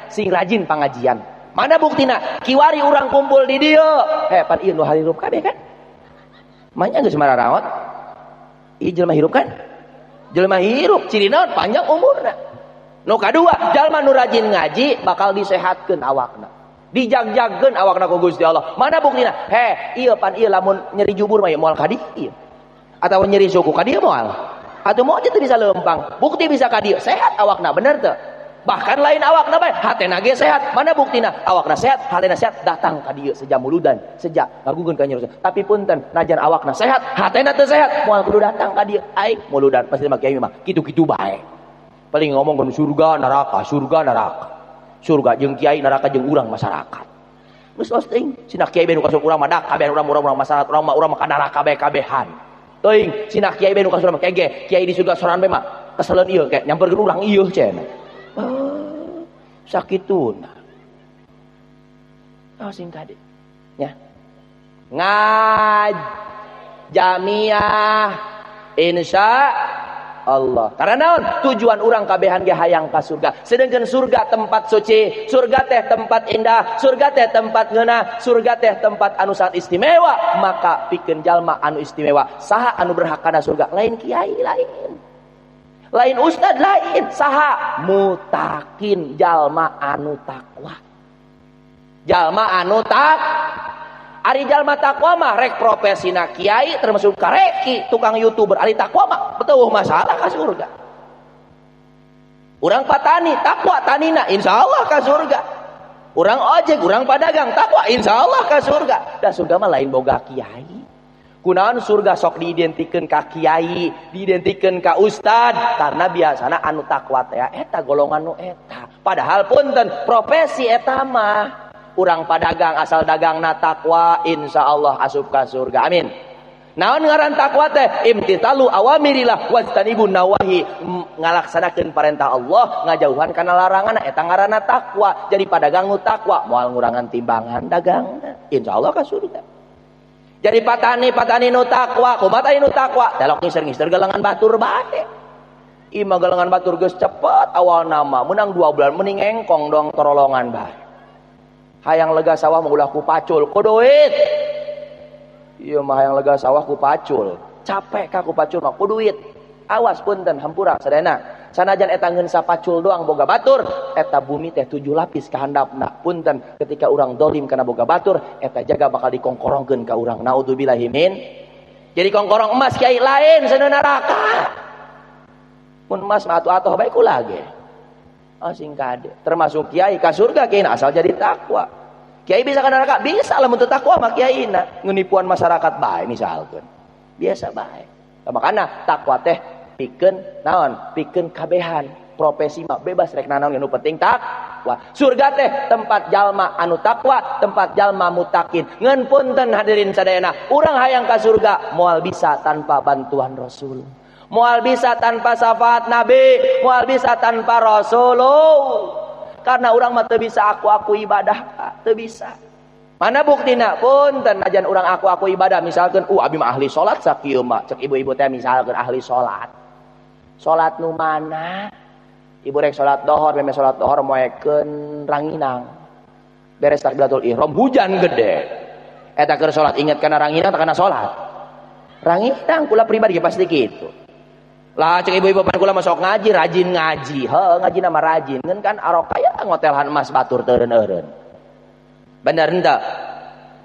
Sing rajin pangajian. Mana buktina? Kiwari urang kumpul di dieu. Pan ieu nu hirup kabeh kan? Manya geus mararaot. Ieu jelema hirup kan? Jelema hirup ciri naon? Panjang umurna. Nu kadua, jalma nu rajin ngaji bakal disehatkeun awakna. Dijagjagkeun awakna ku Gusti Allah. Mana buktina? Ieu pan ieu lamun nyeri jubur mah moal ka dieu. Atawa nyeri suku ka dieu moal. Atuh moal teu bisa leumpang. Bukti bisa ka dieu, sehat awakna, bener teu? Bahkan lain awakna bae, hatena ge sehat. Mana buktina? Awakna sehat, hatena sehat, datang ka dieu seja muludan, seja ngagugeun ka Nyi. Tapi punten, najan awakna sehat, hatena teu sehat, moal kudu datang ka dieu. Aing muludan pasti mah kiai mah kitu-kitu bae. Paling ngomong kan surga neraka, surga neraka. Surga jeung kiai, neraka jeung urang masyarakat. Geus los teuing, cenah kiai bae nu kasur urang mah dak kabehan urang masyarakat, urang mah ka neraka bae kabehan. Teuing, cenah kiai bae nu kasur mah kege, kiai di surga sorangan bae mah keseleun ieu kayak nyamperkeun urang ieu cenah. Sakituna. Oh sing kade. Ya. Ngaj jamiah insya Allah. Karena naon? Tujuan urang kabehan ge hayang ka surga. Sedangkan surga tempat suci, surga teh tempat indah, surga teh tempat ngeunah, surga teh tempat anu sangat istimewa, maka pikeun jalma anu istimewa, saha anu berhak kana surga? Lain kiai lain. Lain ustad lain, saha mutakin jalma anu takwa. Jalma anu tak ari jalma takwa mah rek profesina kiai termasuk kareki tukang youtuber ari takwa mah beteuh masalah ka surga. Urang patani takwa tanina insyaallah ka surga. Urang ojek, urang padagang takwa insyaallah ka surga. Da surga mah lain boga kiai. Kunaon surga sok diidentikeun ka kiai, diidentikeun ka ustad karena biasana anu takwa teh eta golongan nu eta. Padahal punten profesi eta mah urang padagang asal dagangna takwa insyaallah asup ka surga. Amin. Naon ngaran takwa teh? Imtithalu awamirillah wajtanibun nawahi, ngalaksanakeun parentah Allah, ngajauhan kana larangan eta ngaranna takwa. Jadi padagang nu takwa moal ngurangan timbangan dagangna, insyaallah ka surga. Jadi patani nu takwa, kumaha nu takwa? Telok ngiser-ngiser galengan batur bae. Ima galengan batur geus cepet awal nama, menang 2 bulan mending engkong dong torolongan bae. Hayang lega sawah mah ulah ku pacul, ku duit. Ieu mah hayang lega sawah ku pacul. Capek ka ku pacul mah ku duit. Awas punten hampura sadayana. Sanajan eta ngeun sapacul doang boga batur, eta bumi teh 7 lapis ka handapna. Punten ketika urang dolim kana boga batur, eta jaga bakal dikongkorongkeun ka urang. Naudzubillahi min. Jadi kongkorong emas kiai lain seuneu neraka. Mun emas mah atuh-atuh bae kula ge. Oh sing kade. Termasuk kiai ka surga kiai asal jadi takwa. Kiai bisa ka neraka? Bisa lamun teu takwa mah kiaina. Ngenipuan masyarakat bae misalkeun. Biasa bae. Makana takwa teh pikeun naon? Pikeun kabehan. Profesi mah bebas rek nanaon nu penting takwa. Surga teh tempat jalma anu takwa, tempat jalma mutakin. Ngan punten hadirin sadayana, urang hayang ka surga moal bisa tanpa bantuan Rasul. Moal bisa tanpa syafaat Nabi, moal bisa tanpa Rasulullah. Karena urang mah teu bisa aku-aku ibadah, teu bisa. Mana buktina? Punten ajan urang aku-aku ibadah misalkan abi mah ahli salat sakieu mah, cek ibu-ibu teh misalkan ahli salat. Salat nu mana? Ibu rek salat dohor, meme salat dohor moekeun ranginang. Beres takbiratul ihram hujan gede. Eta keur salat inget kana ranginang tak kana salat. Ranginang kula pribadi pasti kitu. Lah cek ibu-ibu pan kula masuk ngaji, rajin ngaji. Heuh, ngaji nama rajin. Ngeun kan arokaya ngotelhan emas batur teureun-eureun. Bener henteu?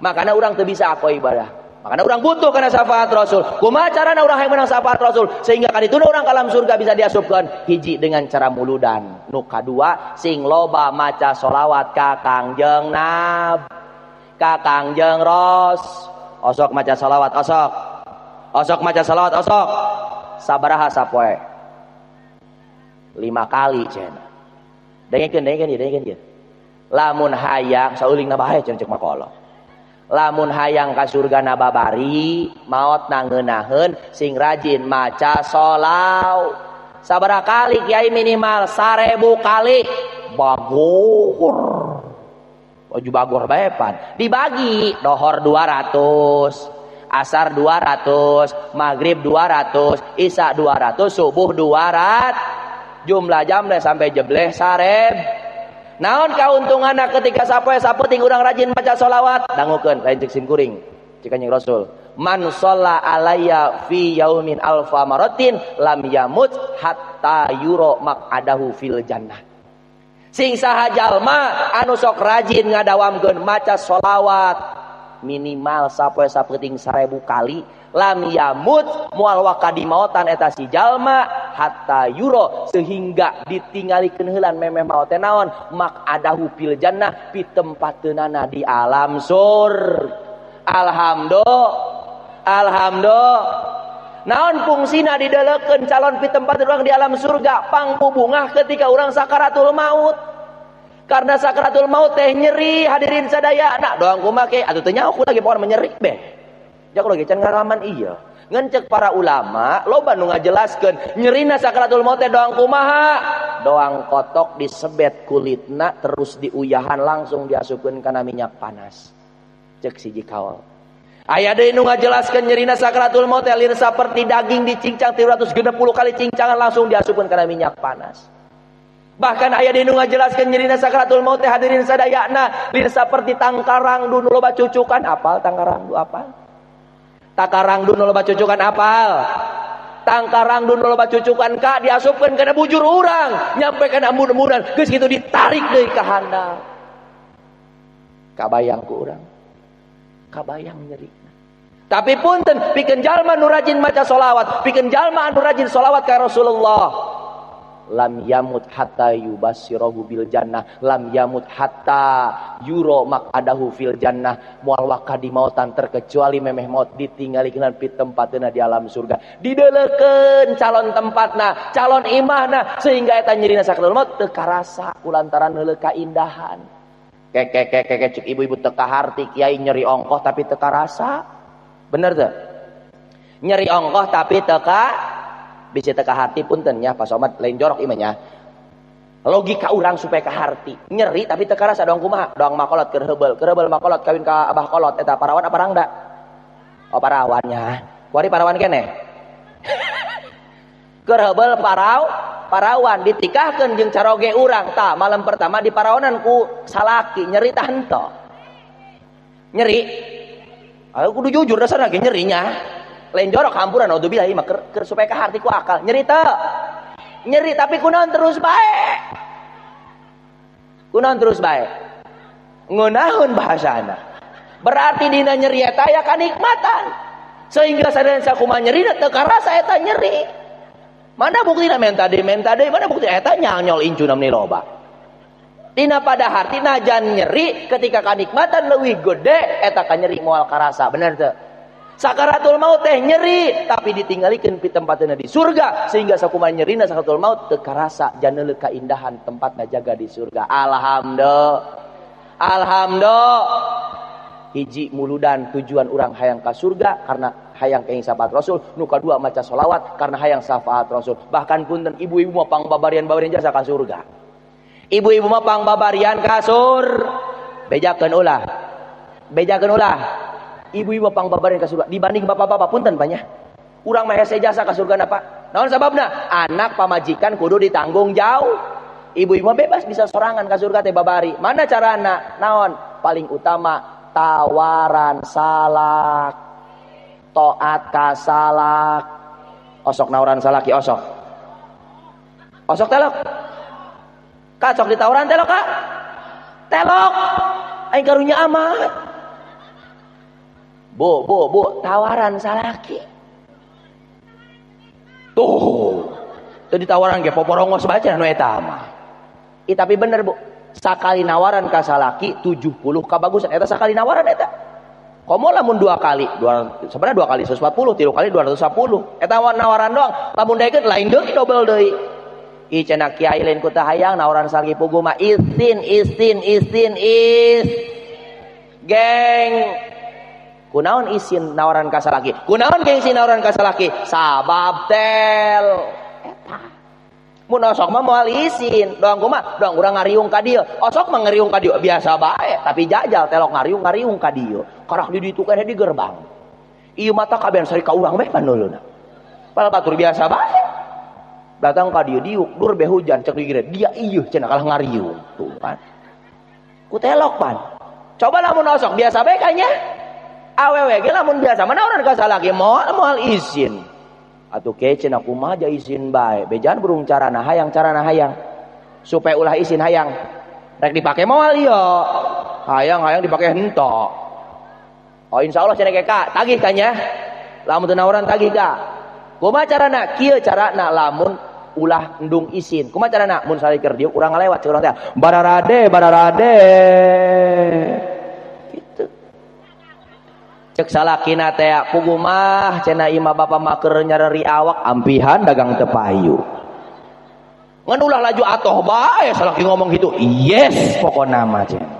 Makana urang teu bisa aku ibadah. Makana urang butuh kana syafaat Rasul. Kumaha carana urang hayang menang syafaat Rasul sehingga kan itu urang kalam surga bisa diasupkeun? Hiji dengan cara muludan. Nu kadua sing loba maca solawat ka Kangjeng Nab, ka Kangjeng Ros. Osok maca solawat osok. Osok maca solawat osok. Sabaraha sapoe? 5 kali cenah. Dengekeun dengekeun ieu. Lamun hayang saulingna bae cenah cek makolo. Lamun hayang ka surga nababari maot nangeunaheun sing rajin maca sholawat. Sabaraha kali kiai minimal 1000 kali. Bagor. Baju bagor bae pan. Dibagi dohor 200, asar 200, maghrib 200, isya 200, subuh 200. Jumlah jamnya sampai jebleh 1000. Naon kauntunganna ketika sapoe sapenting urang rajin maca sholawat? Dangukeun lain cek sim kuring. Cek Kanjeng Rasul. Man sholla alayya fi yaumin alfa maratin lam yamut hatta yuro maq'adahu fil jannah. Sing saha jalma anu sok rajin ngadawamkeun maca sholawat minimal sapoe sapenting 1000 kali lam yamut moal waka dimautan eta si jalma hatta yuro sehingga ditinggalikeun heulan memeh maot teh naon maq'adahu fil jannah pitempateunana di alam surga. Alhamdulillah. Alhamdulillah. Naon fungsina didelekeun calon pitempat urang di alam surga pangpubungah ketika urang sakaratul maut. Karena sakaratul maut teh nyeri hadirin sadaya. Nah, doang kumaha ke atuh teu nyaho lagi pokona menyeri beh. Jak lagi can ngalaman iya. Ngan cek para ulama loba nu ngajelaskeun nyerina sakaratul maut teh doang kumaha? Doang kotok disebet kulitna terus diuyahan langsung diasupkeun kana minyak panas. Cek siji kaol. Aya deui nu ngajelaskeun nyerina sakaratul maut teh lir saperti daging dicincang 360 kali cincangan langsung diasupkeun kana minyak panas. Bahkan aya deui nu ngajelaskeun nyerina sakaratul maut teh hadirin sadayana lir saperti tangkarang du nu loba cucukan apal tangkarang du apal? Tangkarang du nu loba cucukan apal? Tangkarang du nu loba cucukan ka diasupkeun kana bujur urang nyampe kana embun-embunan geus kitu ditarik deui ka handap. Kabayang ku urang. Kabayang nyeri. Tapi punten pikeun jalma nu rajin maca sholawat, pikeun jalma anu rajin sholawat ka Rasulullah. Lam yamut hatta yubasirahu bil jannah, lam yamut hatta yuro maq'adahu fil jannah. Moal waka di mautan terkecuali memeh maut ditinggalikeun pitempateuna di alam surga. Didelekeun calon tempatna, calon imahna sehingga eta nyerina sakaratul maut teu karasa kulantaran heuleuh kaindahan. Kek cek ibu-ibu teu kaharti kiai nyeri ongkoh tapi teu karasa. Bener teu? Nyeri ongkoh tapi teu ka bisa teu kaharti punten nya Pak Somad lain jorok ieu nya. Logika urang supaya kaharti. Nyeri tapi teu karasa doang kumaha? Doang makolot keur heubeul, keur heubeul makolot kawin ka abah kolot eta parawan apa rangda? Oh parawannya. Kuari parawan keneh. Keur heubeul parawan ditikahkeun jeung caroge urang tah malam pertama di parawanan ku salaki nyeri tah henteu. Nyeri. Ayo kudu jujur dasarna ge nyerinya. Lain jorok hampuran naudzubillah ieu mah keur supaya kaharti ku akal. Nyeri teu? Nyeri tapi kunaon terus bae. Kunaon terus bae. Ngeunaheun bahasana. Berarti dina nyeri eta aya kanikmatan. Sehingga sadaya sakumaha nyerina teu karasa eta nyeri. Mana buktina menta deui, mana bukti eta nyanyol incuna meni loba. Dina pada harti najan nyeri ketika kanikmatan leuwih gede eta ka nyeri moal karasa, bener teu? Sakaratul maut teh nyeri tapi ditinggalikeun pitempateuna di surga sehingga sakumaha nyerina sakaratul maut teu karasa janeuleuh kaindahan tempatna jaga di surga. Alhamdulillah. Alhamdulillah. Hiji muludan tujuan urang hayang ka surga karena hayang kenging syafaat Rasul, nu kadua maca sholawat karena hayang syafaat Rasul. Bahkan punten ibu-ibu mah pangbabarian-babarian jasa ka surga. Ibu-ibu mah pangbabarian ka surga. Bejakeun ulah. Bejakeun ulah. Ibu-ibu pangbabarian ka surga dibanding bapak-bapak punten banyak. Urang mah hese jasa ka surga napa? Naon sababna? Anak pamajikan kudu ditanggung jauh. Ibu-ibu bebas bisa sorangan ka surga teh babari. Mana carana? Naon? Paling utama tawaran salak. Toat kasalak. Osok nawaran salaki osok. Osok telok. Kak sok ditawaran telok kak. Telok. Aing karunya amat. Bu, tawaran salaki. Tuh. Teu ditawaran ge poporongos bae nu eta mah. Ih tapi bener Bu. Sakali nawaran ka salaki 70 kabagusan eta sakali nawaran eta. Komo lamun dua kali, sebenarnya dua kali 140, tilu kali 210. Eta nawaran doang, lamun daekeun lain deui double deui. Ih cenah kiai lain ku teu hayang nawaran salaki puguh mah isin is. Geng. Kunaon isin nawaran ka salaki? Kunaon gengsi nawaran ka salaki? Sabab tel. Eta. Mun osok mah moal isin, doang kumaha? Doang urang ngariung ka dieu. Osok mah ngariung ka dieu biasa bae, tapi jajal telok ngariung ka dieu. Karak di ditu keneh di gerbang. Ieu mata kabehan sari ka urang bae panuluna. Padahal batur biasa bae. Datang ka dieu diuk, dur be hujan cek dikira dia ieu cenah kalah ngariung. Tuh. Pan. Ku telok pan. Coba lamun osok biasa bae kanya. Awewe ge lamun biasa mana orang ka salaki moal izin. Atuh kece aku mah aja izin bae. Bejaan burung carana hayang carana hayang. Supaya ulah izin hayang. Rek dipake moal ieu. Hayang-hayang dipake henteu. Oh insyaallah cenah ka tagih kanya. Lamun teu nawaran tagih ka. Kumaha carana? Kieu carana lamun ulah endung isin. Kumaha carana? Mun salaki keur diuk urang ngalewat urang teh. Bararade, bararade. Gitu. Cek salakina teh puguh mah cenah imah bapa mah keur nyareri awak ampihan dagang teu payu. Ngan ulah laju atoh bae salaki ngomong gitu. Yes pokona mah cenah.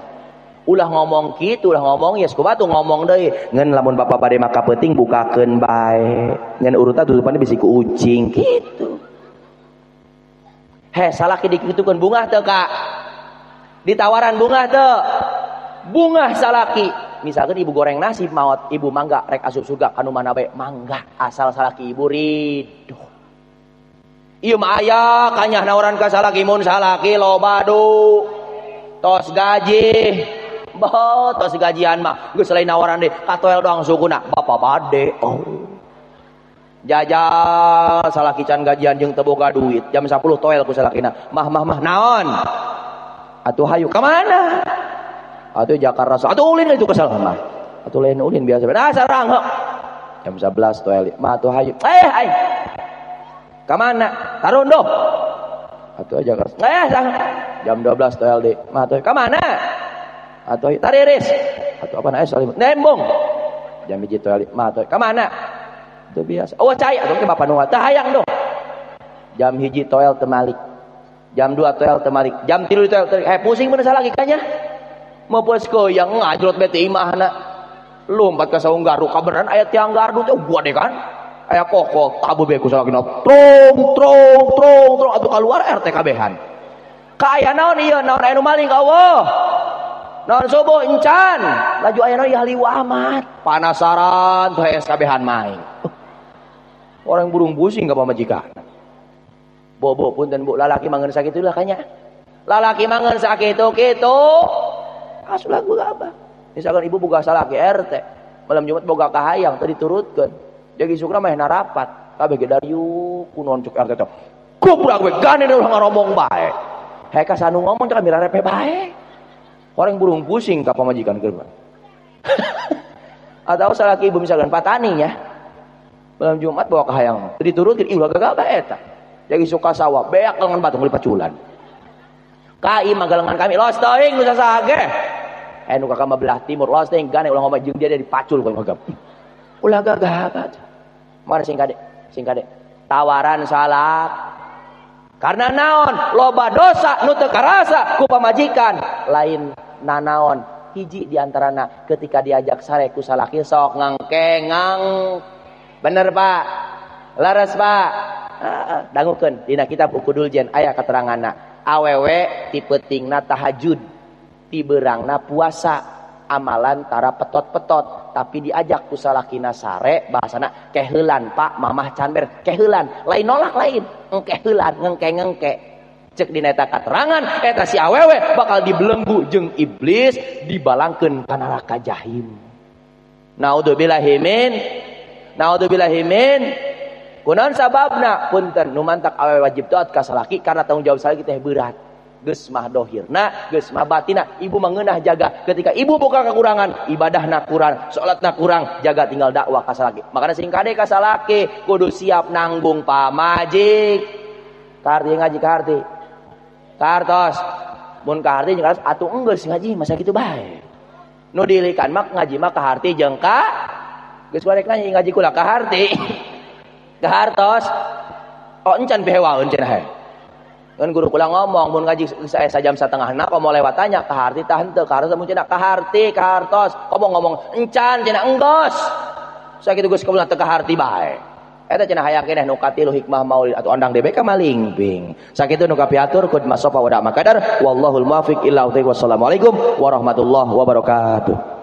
Ulah ngomong kitu, ulah ngomong yes kumaha tuh ngomong deui. Ngan lamun bapa bade maka peuting bukakeun bae. Ngan urutan tutupanna bisi ku ucing kitu. Heh salaki dikitukeun bungah teu Kak? Ditawaran bungah teu? Bungah salaki. Misalkan ibu goreng nasi maot ibu mangga rek asup surga kanu mana bae mangga asal salaki ibu ridho. Ieu mah aya kanyah nawaran ka salaki mun salaki loba du. Tos gaji. Boh, tos gajian mah geus lain nawaran deui katoel doang sukuna bapa bade. Oh. Jajal salaki can gajian jeung teu boga duit jam 10 toel ku salakina mah mah mah naon atuh hayu ka mana atuh Jakarta atuh ulin itu kesel mah atuh lain ulin biasa nah sarang jam 11 toel mah atuh hayu ay ka mana tarundo atuh Jakarta jam 12 toel deui mah atuh ka mana atuh tariris atuh apa naes salim nembong jam 1 toel mah atuh ka mana itu biasa. Oh cai atuh ke bapak nu teh hayang dong. Jam 1 toel temalik. Jam 2 toel temalik. Jam 3 toel temalik. Pusing bener salaki kanya. Meupeus yang ngajrot bete imahna. Lompat ka saung gardu kabeneran aya tiang gardu teh gua deh kan. Aya kokok tabu be ku salakina. Trong trong trong trong atuh kaluar RT kabehan. Ka aya naon ieu naon aya nu maling ka eueuh. Naon subuh encan. Laju aya naon ieu halieu amat. Panasaran tuh es kabehan maing. Orang burung pusing gak pamajikan. Bobo punten bu, lalaki mangan sakitu lah kanya. Lalaki mangan sakitu kitu. Asulah gua apa? Misalkan ibu boga salaki RT, malam Jumat boga kahayang tadi turutkeun. Jadi sukra mah narapat. Kabeh ge dariu kunon cuk RT teh. Gobrak we gane ulah ngaromong bae. Heh ka sanu ngomong cek mirarepe bae. Orang burung pusing ka pamajikan keur. Atau salaki ibu misalkan patani nya. Malam Jumat bawa kahayang. Tadi turutkeun ih ulah gagal bae eta. Jadi suka sawah beak lengan batu meuli paculan. Ka imah galengan kami los teuing nu sasaha ge. Nu kakak mah belah timur los teuing gane ulah ngomong jeung dia dipacul ku gagap. Ulah gagah. Mari sing kade, sing kade. Tawaran salak. Karena naon loba dosa nu teu karasa ku pamajikan lain nanaon. Hiji di antarana ketika diajak sare ku salaki sok ngangkengang. Bener Pak, laras Pak. Dangukeun dina kitab Uqudul Jen aya keteranganna. Awewe ti peutingna tahajud, ti beurangna puasa, amalan tara petot-petot, tapi diajak ku salakina sare bahasana keheulan Pak, mamah can ber keheulan, lain nolak lain, engkeheulan ngengke-ngengke. Cek dina eta katerangan eta si awewe bakal dibelenggu jeung iblis dibalangkeun ka neraka jahim. Naudzubillahi min naudzubillahi min kunaon sababna punten nu mantak awewe wajib taat ka salaki karena tanggung jawab salaki teh berat. Geus mah dohirna, geus mah batina, ibu mangeunah jaga. Ketika ibu boga kekurangan, ibadahna kurang, salatna kurang, jaga tinggal dakwah ka salaki. Makana sing kade ka salaki kudu siap nanggung pamajik. Kaharti ngaji kaharti. Kahartos. Mun kaharti jeung kahartos atuh enggeus ngaji masa kitu bae. Nu dilikan mah ngaji mah kaharti jeung ka geus barek nanya ngaji kula kaharti. Kahartos. Oh encan pihewaeun cenah he. Kan guru kula ngomong mun ngaji saya sajam satengahna komo lewat tanya kaharti tah henteu kahartos mun cenah kaharti kahartos komo ngomong encan cenah enggeus. Sakitu geus kaula teu kaharti bae. Eta cenah hayang keneh nu katilu hikmah maulid atuh andang DBK malingping. Sakitu nu kapiatur kud masofa wa da makadar wallahul muwaffiq ila. Wassalamualaikum warahmatullahi wabarakatuh.